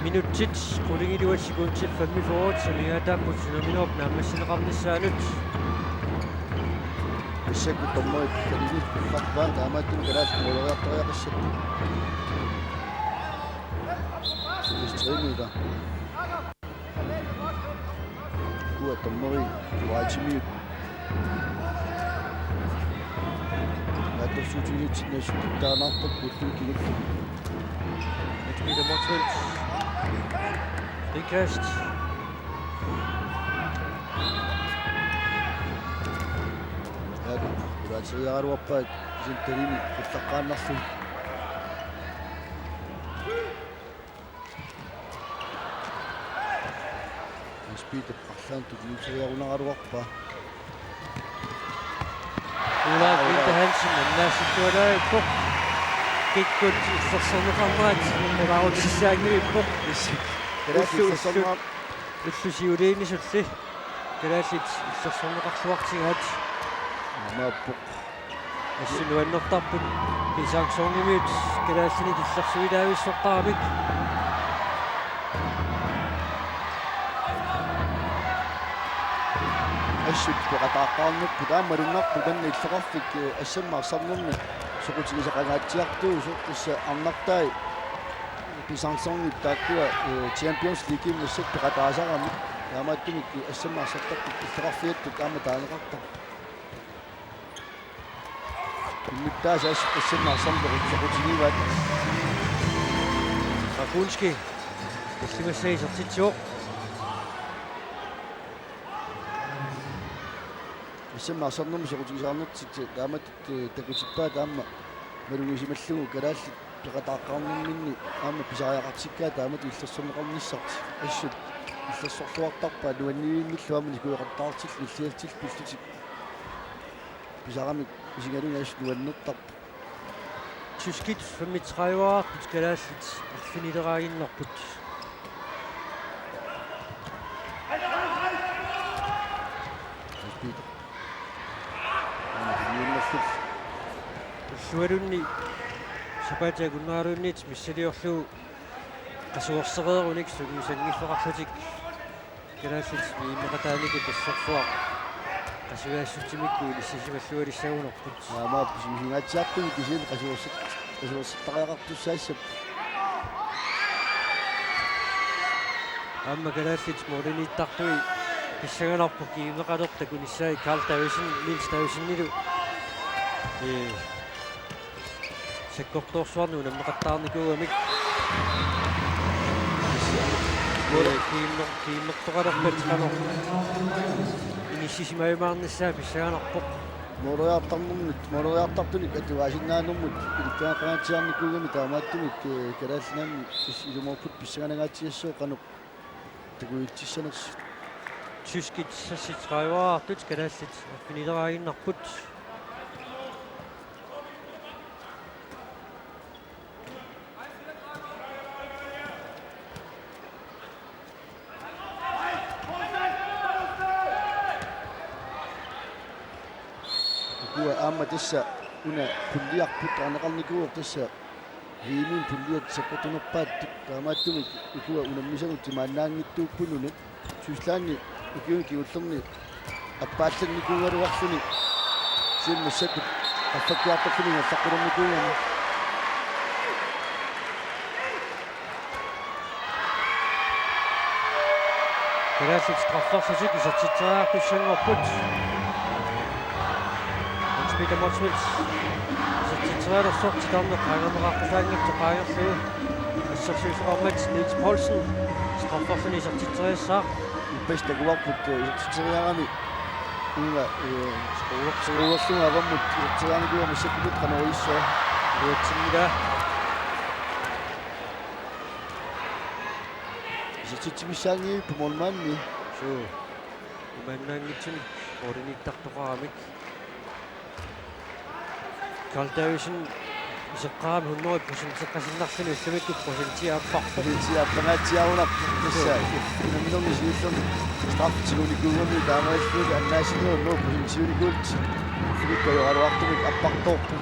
Minutsit qulingiluat sekundit femogfyrre, saniatigut unamminerup naammassineqarnissaanut. Massakkut dommerit kalaallit kiffarpaa, taamaattumik kalaallit mooleriartariaqassapput. Tre meter. Uanga dommeri Whitemiut naatsorsuutiginitsinni assut taanaarpakka ullumi kingullermi. Hans Peter Motzfeldt. Frikast. Ja, ulaatseriaraluarpaat isin talini qullaqqaannarluni. Hans Peter arlaannik tunniusseriarunaraluarpaa. Ulrik Winther Hansen annaasittualaarpoq. Kikkut illersorneqarnerat imaarutsissaanngilippoq. Kalaallit illersorneqar- Ullut siuliinisulli kalaallit illersorneqarluartigaat. Imaappoq. Assut nuannertarput P. Samsonimiut kalaallinik illersuilaavissortaramik. Assut peqataaqqaarnerput aamma malunnarpoq taanna illoqarfik, eh, S M arsarnermi soqutigisaqangaatsiartuusoq, tassa arnartai P. Samsonip taakkua, eh, Champions Leaguemi massakkut peqataasarami. Taamaattumik S M arsartartut illoqarfiattut aamma taaneqartarpoq. Innuttaasut assut S M arsarneq soqutigivaat. Rakunski tallimassaa isertitsivoq. S M arsarnermi soqutigisaqarnertik taamatut, eh, takutippaat aamma malugisimallugu kalaallit peqataaqqaarnerminni aamma pisariaqartikkaat taamatut illersorneqarnissartik. Assut illersorluartarpaat nuannivimmillu aamma nikueqattaartillutik illiatsillu pillutik pisaramik isigalugit assut nuannertarpoq. Tyskit femogtredive-arput kalaallit arfinileraaginnarput. Hans Peter. Aamma tunniunnerluni. Ullualunni Sapaatip akunnerluunniit missiliorlugu qasuersereerunik sungiusanngilluarlutik kalaallit V M-eqataanikkut assorsuaq qasuersitsiminnik ilisimallualissagunarput. Aamma pisingaatsiartumik kisianni qasuersit-, qasuersittariaqartussaassapput. Aamma kalaallit målimiittartui pissanganarpoq G M-eqalertakunissaat Karl Davidsen, Niels Davidsenilu. Ee, sakkortoorsuarnik unammeqattaarnikuugamik. Ee, G M-er-, G M-ertoqalerpat qanoq inissisimajumaarnissaa pissanganarpoq. Måleriartarnermut, måleriartartunik atugaasinnaanermut ilikkagaqangaatsiarnikuugami taamaattumik, ee, Kalaallit Nunaanni is-, ilumoorput pissanganangaatsiassooq qanoq takujutsissanersut. Tyskit seksogtredive-aattut kalaallit arfinileriinnarput. Ukua aamma tassa una puljiarput taaneqarnikuuvoq tassa V M-imi puljiat sakkortunerpaattut taamaattumik ukua unammisagut timaannaanngitsuupput una. Tyskland ukiuni kingullerni appaallannikuugaluarluni. Kisianni massakkut qaffakkiartorluni ingerlaqqunikuugami. Kalaallit strafferlutik isertitseriartussanngorput. Hans Peter Motzfeldt isertitserialersoq titarneq qaangerneqaqqusaanngitsoq qaangerlugu. Assersuisoqarmat Niels Poulsen strafferluni isertitseriassaaq. Ippassaq takuarput, ee, isertitseriarami. Uunga, ee, Skruerlunga avammut isertitseriarnikuugami massakkut qanoq iliorluni. Iluatsinngilaq. Isertitsimissaanngilaq målmandi. Suu. Imaannaanngitsunik målimiittartoqaramik. Karl Davidsen iseqqaarami hundrede procent iseqqasinnarluni ullumikkut procenti aapparpoq. Procenti aappangaatsiarunarpoq tassa. Unamminermi siullermi straffi tigunikkuugami taamaalilluni annaasinnut hundrede procentiunikuullutik. Ullumikkut ajoraluartumik aappartoorpoq.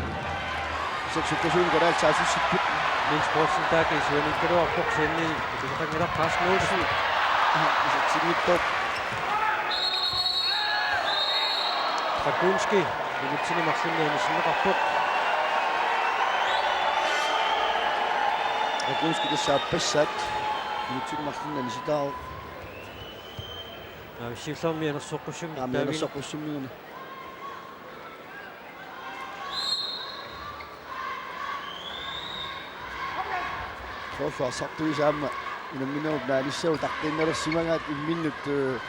Seksukasuun kalaallit saassussipput. Niels Poulsen taakku isuaniikkaluarpoq kisianni atuleqanngilaq Carsten Olsen. Isertitsittoq. Ragunski minutsini marlunni anisinneqarpoq. Ragunski tassa aappassaat minutsini marlunni anisitaavoq. Aa, siullermik anersoqqussummik. Aamma taavin- anersoqqussummik una. Forsvarssartuisa aamma unamminerup naanissaanut taqqinnalersimagaat imminnut, ee,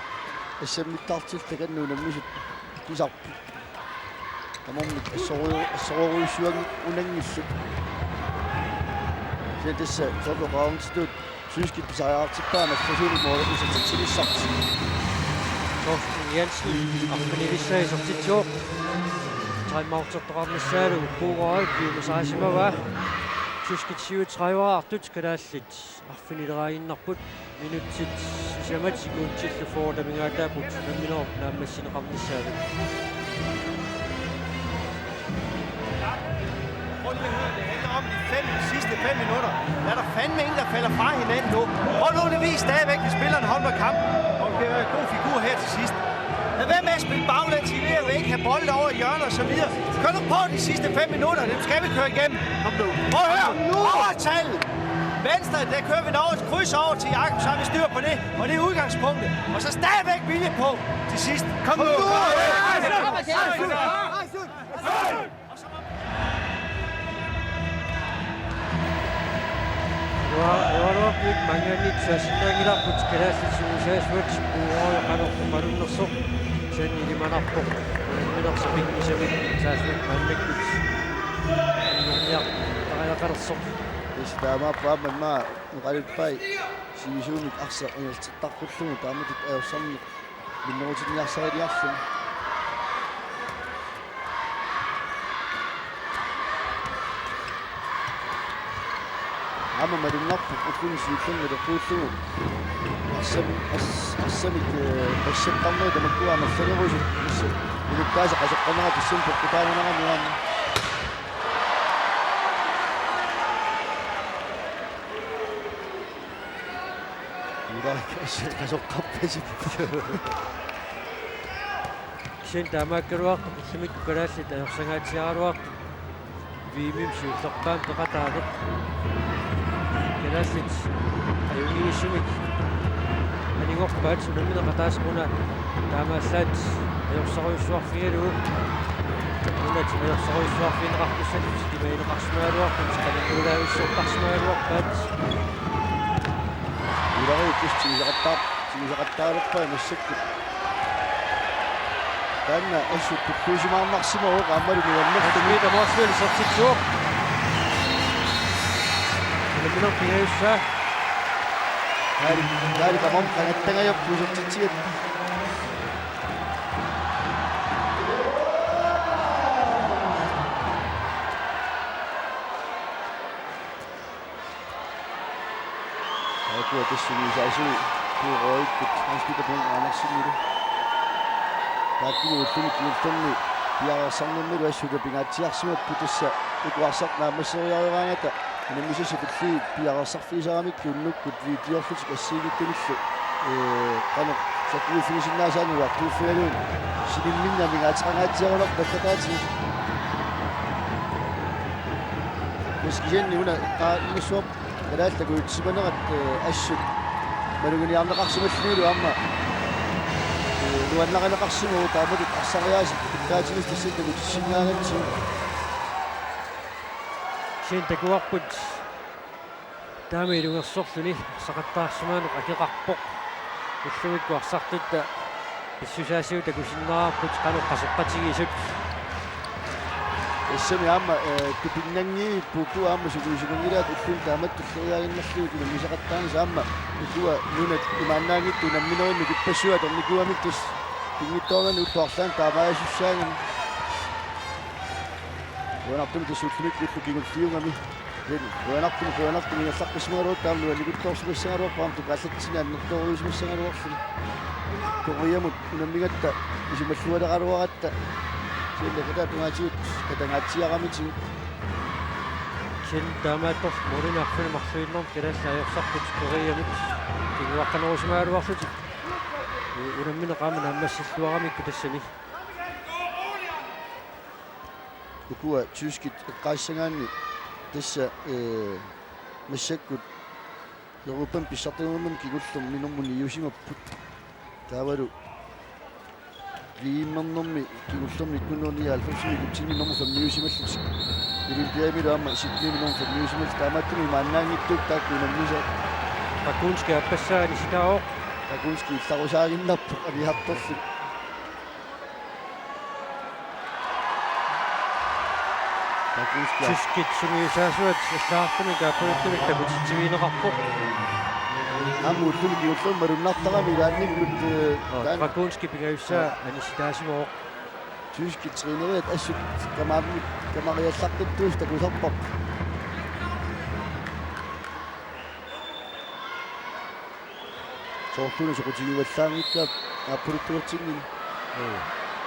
assammittaartillugu takanna unammisut pisarput. Tamarmik assoru-, assorujussuanngillat unanngillat. Kisianni tassa soorlu oqarnitut svenskit pisariaqartippaa naffasuunik måli isertitsinissartik. Thorsten Jensen arfinilissaa isertitsivoq. Timeoutertoqarnissaalu Kuugaard piumasarisimavaa. Tyskit syvogtredive-aartut kalaallit arfinileriinnarput. Minutsit sisamat sekundillu fyrreminngaanniit unamminerup naammassineqarnissaalu. Prøv lige at høre, det handler om de fem, sidste fem minutter. Der er der fandme en, der falder fra hinanden nu. Prøv nu at vise stadigvæk, hvis spillerne holder med kampen. Og det er en god figur her til sidst. Lad være med at spille baglæns i det, og ikke have bolden over i hjørnet og så videre. Kør nu på de sidste fem minutter, dem skal vi køre igennem. Kom nu. Prøv at høre. Nu. Overtal. Venstre, der kører vi den over til kryds over til Jakob, så har vi styr på det. Og det er udgangspunktet. Og så stadigvæk vilje på til sidst. Kom nu. Uanga, uanga, maanngaanniit saassinnaanngilarput kalaallit sungiusaasuat uanga qanoq oqalunnersoq. Kisianni ilimanarpoq. Unamminersoq pikkisamik saassuat maannakkut. Unammiartariaqalersoq. Tassa taamaappoq aamma immaqa oqaluppai sivisuumik arsaq ingerlateqqullugu taamatut ajorsarneq minnerusiniarsariliarluni. Aamma malunnarpoq ulluni siullerni naleqquullugu. Arsam-, ars-, arsamik, ee, qassaqqarnerit tamakkua amerlanerusut. Tassa minutsit qasseqqarnerat tassani peqqutaanerani uani. Taakku assut qasoqqarpasippoq. Kisianni taamaakkaluartoq ullumikkut kalaallit ajorsangaatsiaraluartut V M-imi siullerpaamik peqataaneq. Kalaallit ajunngivissunik anigorpaat, unammineq ataaseq una taamaallaat ajorsorujussuarfigalugu. Nunat ajorsorujussuarfigineqartussallutik imagineqarsimagaluarput, qanoq nuulaavissortarsimagaluarpaat. Ilariuppus tigisaqattaar-, tigisaqattaalerpai massakkut. Taanna assut tulluusimaarnarsimavoq aammalu nuannerluni. Peter Motzfeldt isertitsivoq. Unammineq pingajussaa. Taali, taali tamarmi qangattangajappoq isertitsigatta. Taakku tassa sungiusaasugut Puuroikkut Hans Peter Munk Andersenilu. Taakku ulluni kingullerni piareersarnermilu assut pingaatsiarsimapput, tassa uku arsartut naammasseriaraangata unammisassat tulliit piareersarfigisaramikkit unnukkut videorlutik assigiinngitsunillu, ee, qanoq sakkuiffigisinnaasaaneq ujartuiffigalugu sinimminni amigaateqangaatsiarunarpoq nallataatigut. Kisianni una eqqaaninngissuarput kalaallit takujutsisimanerat, ee, assut maluginiarneqarsimallunilu aamma, ee, nuannarineqarsimavoq taamatut arsariaasat ikkaatigisut tassani takutissinnaagatsigit. Kisianni takuarput taama ilungersorluni arsaqattaarsimaneq akeqarpoq. Ullumikkut arsartutta pissusaasigut takusinnaavarput qanoq qasoqatigisut. Tassami aamma, ee, tupinnanngivippoq uku aamma sungiusimanngilaat ulluni taamatut tulleriiaaginnarlugit unammisaqattaarnissaq aamma ukua nunat imaannaanngitsut unamminerunnut ippassuit atornikuugamik tassa pinngitsoorani ullut arlaanni taamaasussaagami. Qujanartumik tassa ullumikkut ullut kingulliugami. Qujanartumik, qujanartumik ingerlaqqissimagaluarutta aamma nuannikuttoorsimassagaluarput aamma tukaallatsinnit annertoorujussuusimassagaluarluni. Koreamut unammigatta isumallualeraluaratta. Siullerpaamik tungaatigut katangaatsiaramitigut. Kisianni taamaattorli målinik arfineq-marluinnarmik kalaallit ajorsarput Koreamut kinguaqqanerusimagaluarlutik. Unammineq aamma naammassilluaramikku tassani. Ukua tyskit eqqaassagaanni tassa, ee, massakkut Europami pissartanngornermi kingullermi nummer niusimapput. Taavalu V M-ernermi kingullermi nitten hundrede nioghalvfemsimi ikutsinni nummer fem-iusimallutik. Olympiadimilu aamma Sydneymi nummer fem-iusimallutik. Taamaattumik imaannaanngitsuupput taakku unammisat. Bakunski aappassaa anisitaavoq. Bakunski illarusaaginnarpoq aliartorlu. Bakunski. Tyskit sungiusaasuat allagartamik aappaluttullu takutitsivigineqarpoq. Aamma ulluni kingullermi malunnartarami ilaannikkut, ee, Nå, taanna Bakunski pingajussaa, aa, anisitaasimavoq. Tyskit træneriat assut kamaammi-, kamariallaqqittuusut takusarpavut. Soorluna soqutigivallaanngikkaat aappaluttuartinni. Ee.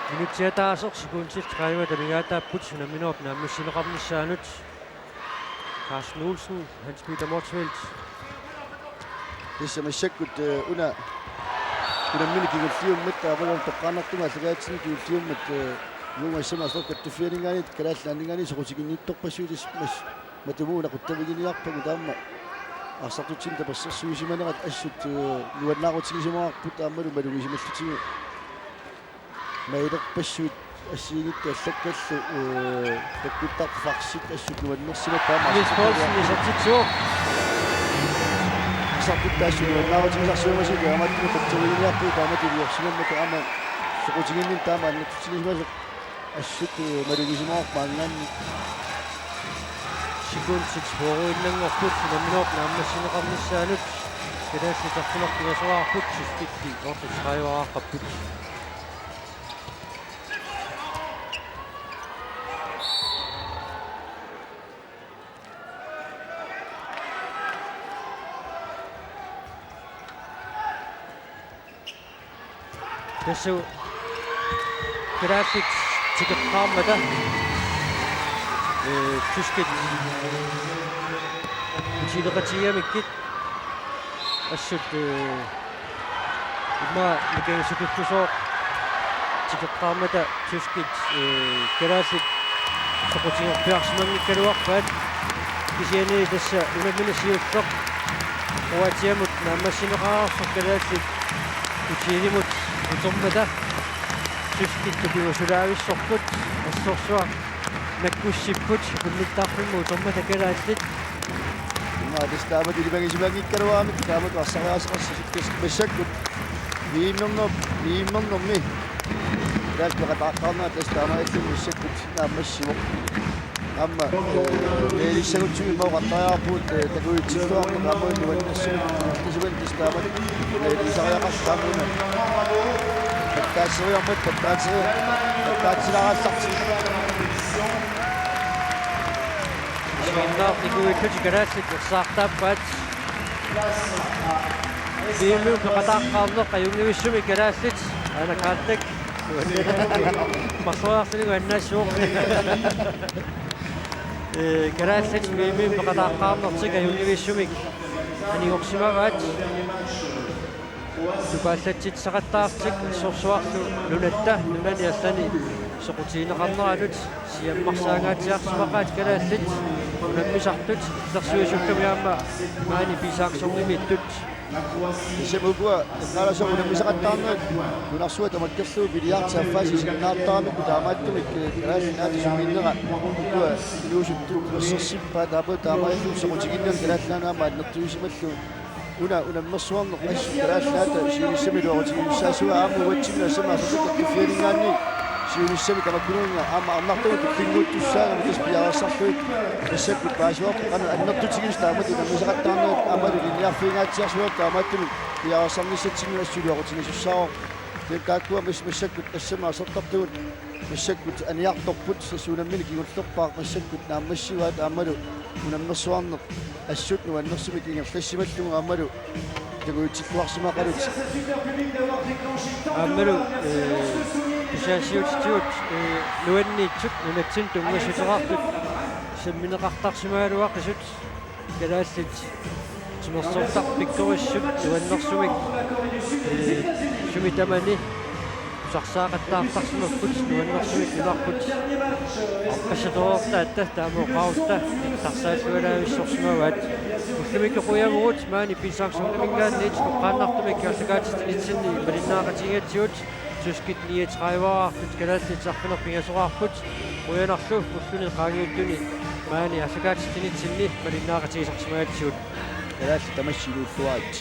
Minutsit ataaseq sekundit tredive amigaataapput unamminerup naammassineqarnissaanut. Carsten Olsen, Hans Peter Motzfeldt. Tassa massakkut, ee, una unammineq kingulliummat taavalu toqqaannartumik aallakaatitsinni kingulliummat, ee, uuma S M-ip arsartut kattuffianinngaanniit Kalaallit Nunaanninngaanniit soqutiginnittorpassuit tassa mas-, matumuuna quttaviginiarpagut aamma arsartutsinni tapersersuisimanerat assut, ee, nuannaarutigisimavoq aammalu malugisimallutigu. Mailerpassuit assigiinngitsut allakkallu, ee, takkuttarput farsit assut nuannersimapput aamma. Niels Poulsen isertitsivoq. Arsartut assut nuannaarutigisarsiummata taamaattumik quttaviginiarpagut taamatut iliorsimammata aamma soqutiginninneq taama annertutigisimasoq assut, ee, malugisimavoq maanngaanniit. Sekundit fyrreinnanngorput unamminerup naammassineqarnissaanut. Kalaallit arfineq-pingasoraarput, tyskit otteogtrediveraarput. Tassa kalaallit tikeqqaarmata, ee, tyskit utileqatigigamikkit. Assut, eh, immaqa mikisukullusoq tikeqqaarmata tyskit, eh, kalaallit soqutigerpiarsimanngikkaluarpaat. Kisianni tassa unammineq siulleq Kroatiamut naammassineqarsoq kalaallit Kutiilimut utermata tyskit tupiusulaavissorput, assorsuaq nakkussipput, unnuttaarfimmi utermata kalaallit. Immaqa tassa taamatut ilimagisimanngikkaluaramik taamatut arsaariaaseqarsimapput massakkut. Viimmerner-, viimmernermi. Tassa peqataaqqaarnerat tassa taamaalilluni massakkut naammassivoq. Aamma, eh, meelissagutsigu immaqa oqartariaqarpugut, eh, takujuitsilluarneq aamma nuannersumik, nuannersumik tassa taamatut, eh, ilisariaqartoq aamma una. Pattaatseriarmat, pattaatseri-, pattaatsilaarallartik. Isiginnaartikuuillutik kalaallit ersaartaappaat. V M-imi peqataaqqaarneq ajunngivissumik kalaallit. Aana Kartik. Marloriarlunilu annaassooq. Eh, kalaallit V M-imi peqataaqqaarnertik ajunngivissumik anigorsimavaat. Tupaallatsitsisaqattaartik assorsuarlu nunatta nunani allani soqutigineqarneranut siammarsaangaatsiarsimaqaat kalaallit unammisartut illersuisullumi aamma maani P-sanction-imi ittut. Tassa ukua eqqaalassavat unammisaqattaarnerat nunarsuaq tamakkerlugu milliardit affaasa isiginnaartaramikku taamaattumik, eh, kalaallit naatsuminnera ukua inuusuttut assersuuppaa taava taamaalilluni soqutiginninnerni Kalaallit Nunaanni aamma annertusimallugu. Una unammersuarneq assut Kalaallit Nunaata siunissami iluaqutigiussaassavaa aamma uatsinnut assammik assersuuttorfianinngaanniit siunissami tamakkununnga aamma arnartagut tullinnguuttussaagami tassa piareersarlugit massakkut paasivarput qanoq annertutigisoq taamatut unammisaqattaarnerat aammalu ilinniarfigingaatsiarsuarput taamaattumik piareersarnissatsinnut assut iluaqutigisussaavoq. Taakkua mas-, massakkut assammik assertartagut massakkut aniartorput tassa unammineq kingullerpaaq massakkut naammassivaat aammalu unammersuarneq assut nuannersumik ingerlassimallugu aammalu takujutsilluarsimaqalutik. Aammalu, eh, kisianni siutitigut, eh, nuanniitsut nunatsinnut tunngassuteqartut sammineqartarsimagaluaqisut kalaallit timersortartut pikkorissut nuannersumik, eh, sumi tamani tusarsaaqattaartarsimapput nuannersumik nunarput arpassatortaatta taama oqarutta tarsaallualaavissorsimavaat. Ullumikkut qujavugut maani P-sanction-iminngaanniit toqqaannartumik aallakaatitsinitsinni malinnaaqatigigatsigut tyskit niogtredive-raartut kalaallit arfineq-pingasoraarput. Qujanarlu ulluni qaangiuttuni maani aallakaatitsinitsinni malinnaaqatigisarsimagatsigut. Kalaallit tamassi iluulluarit.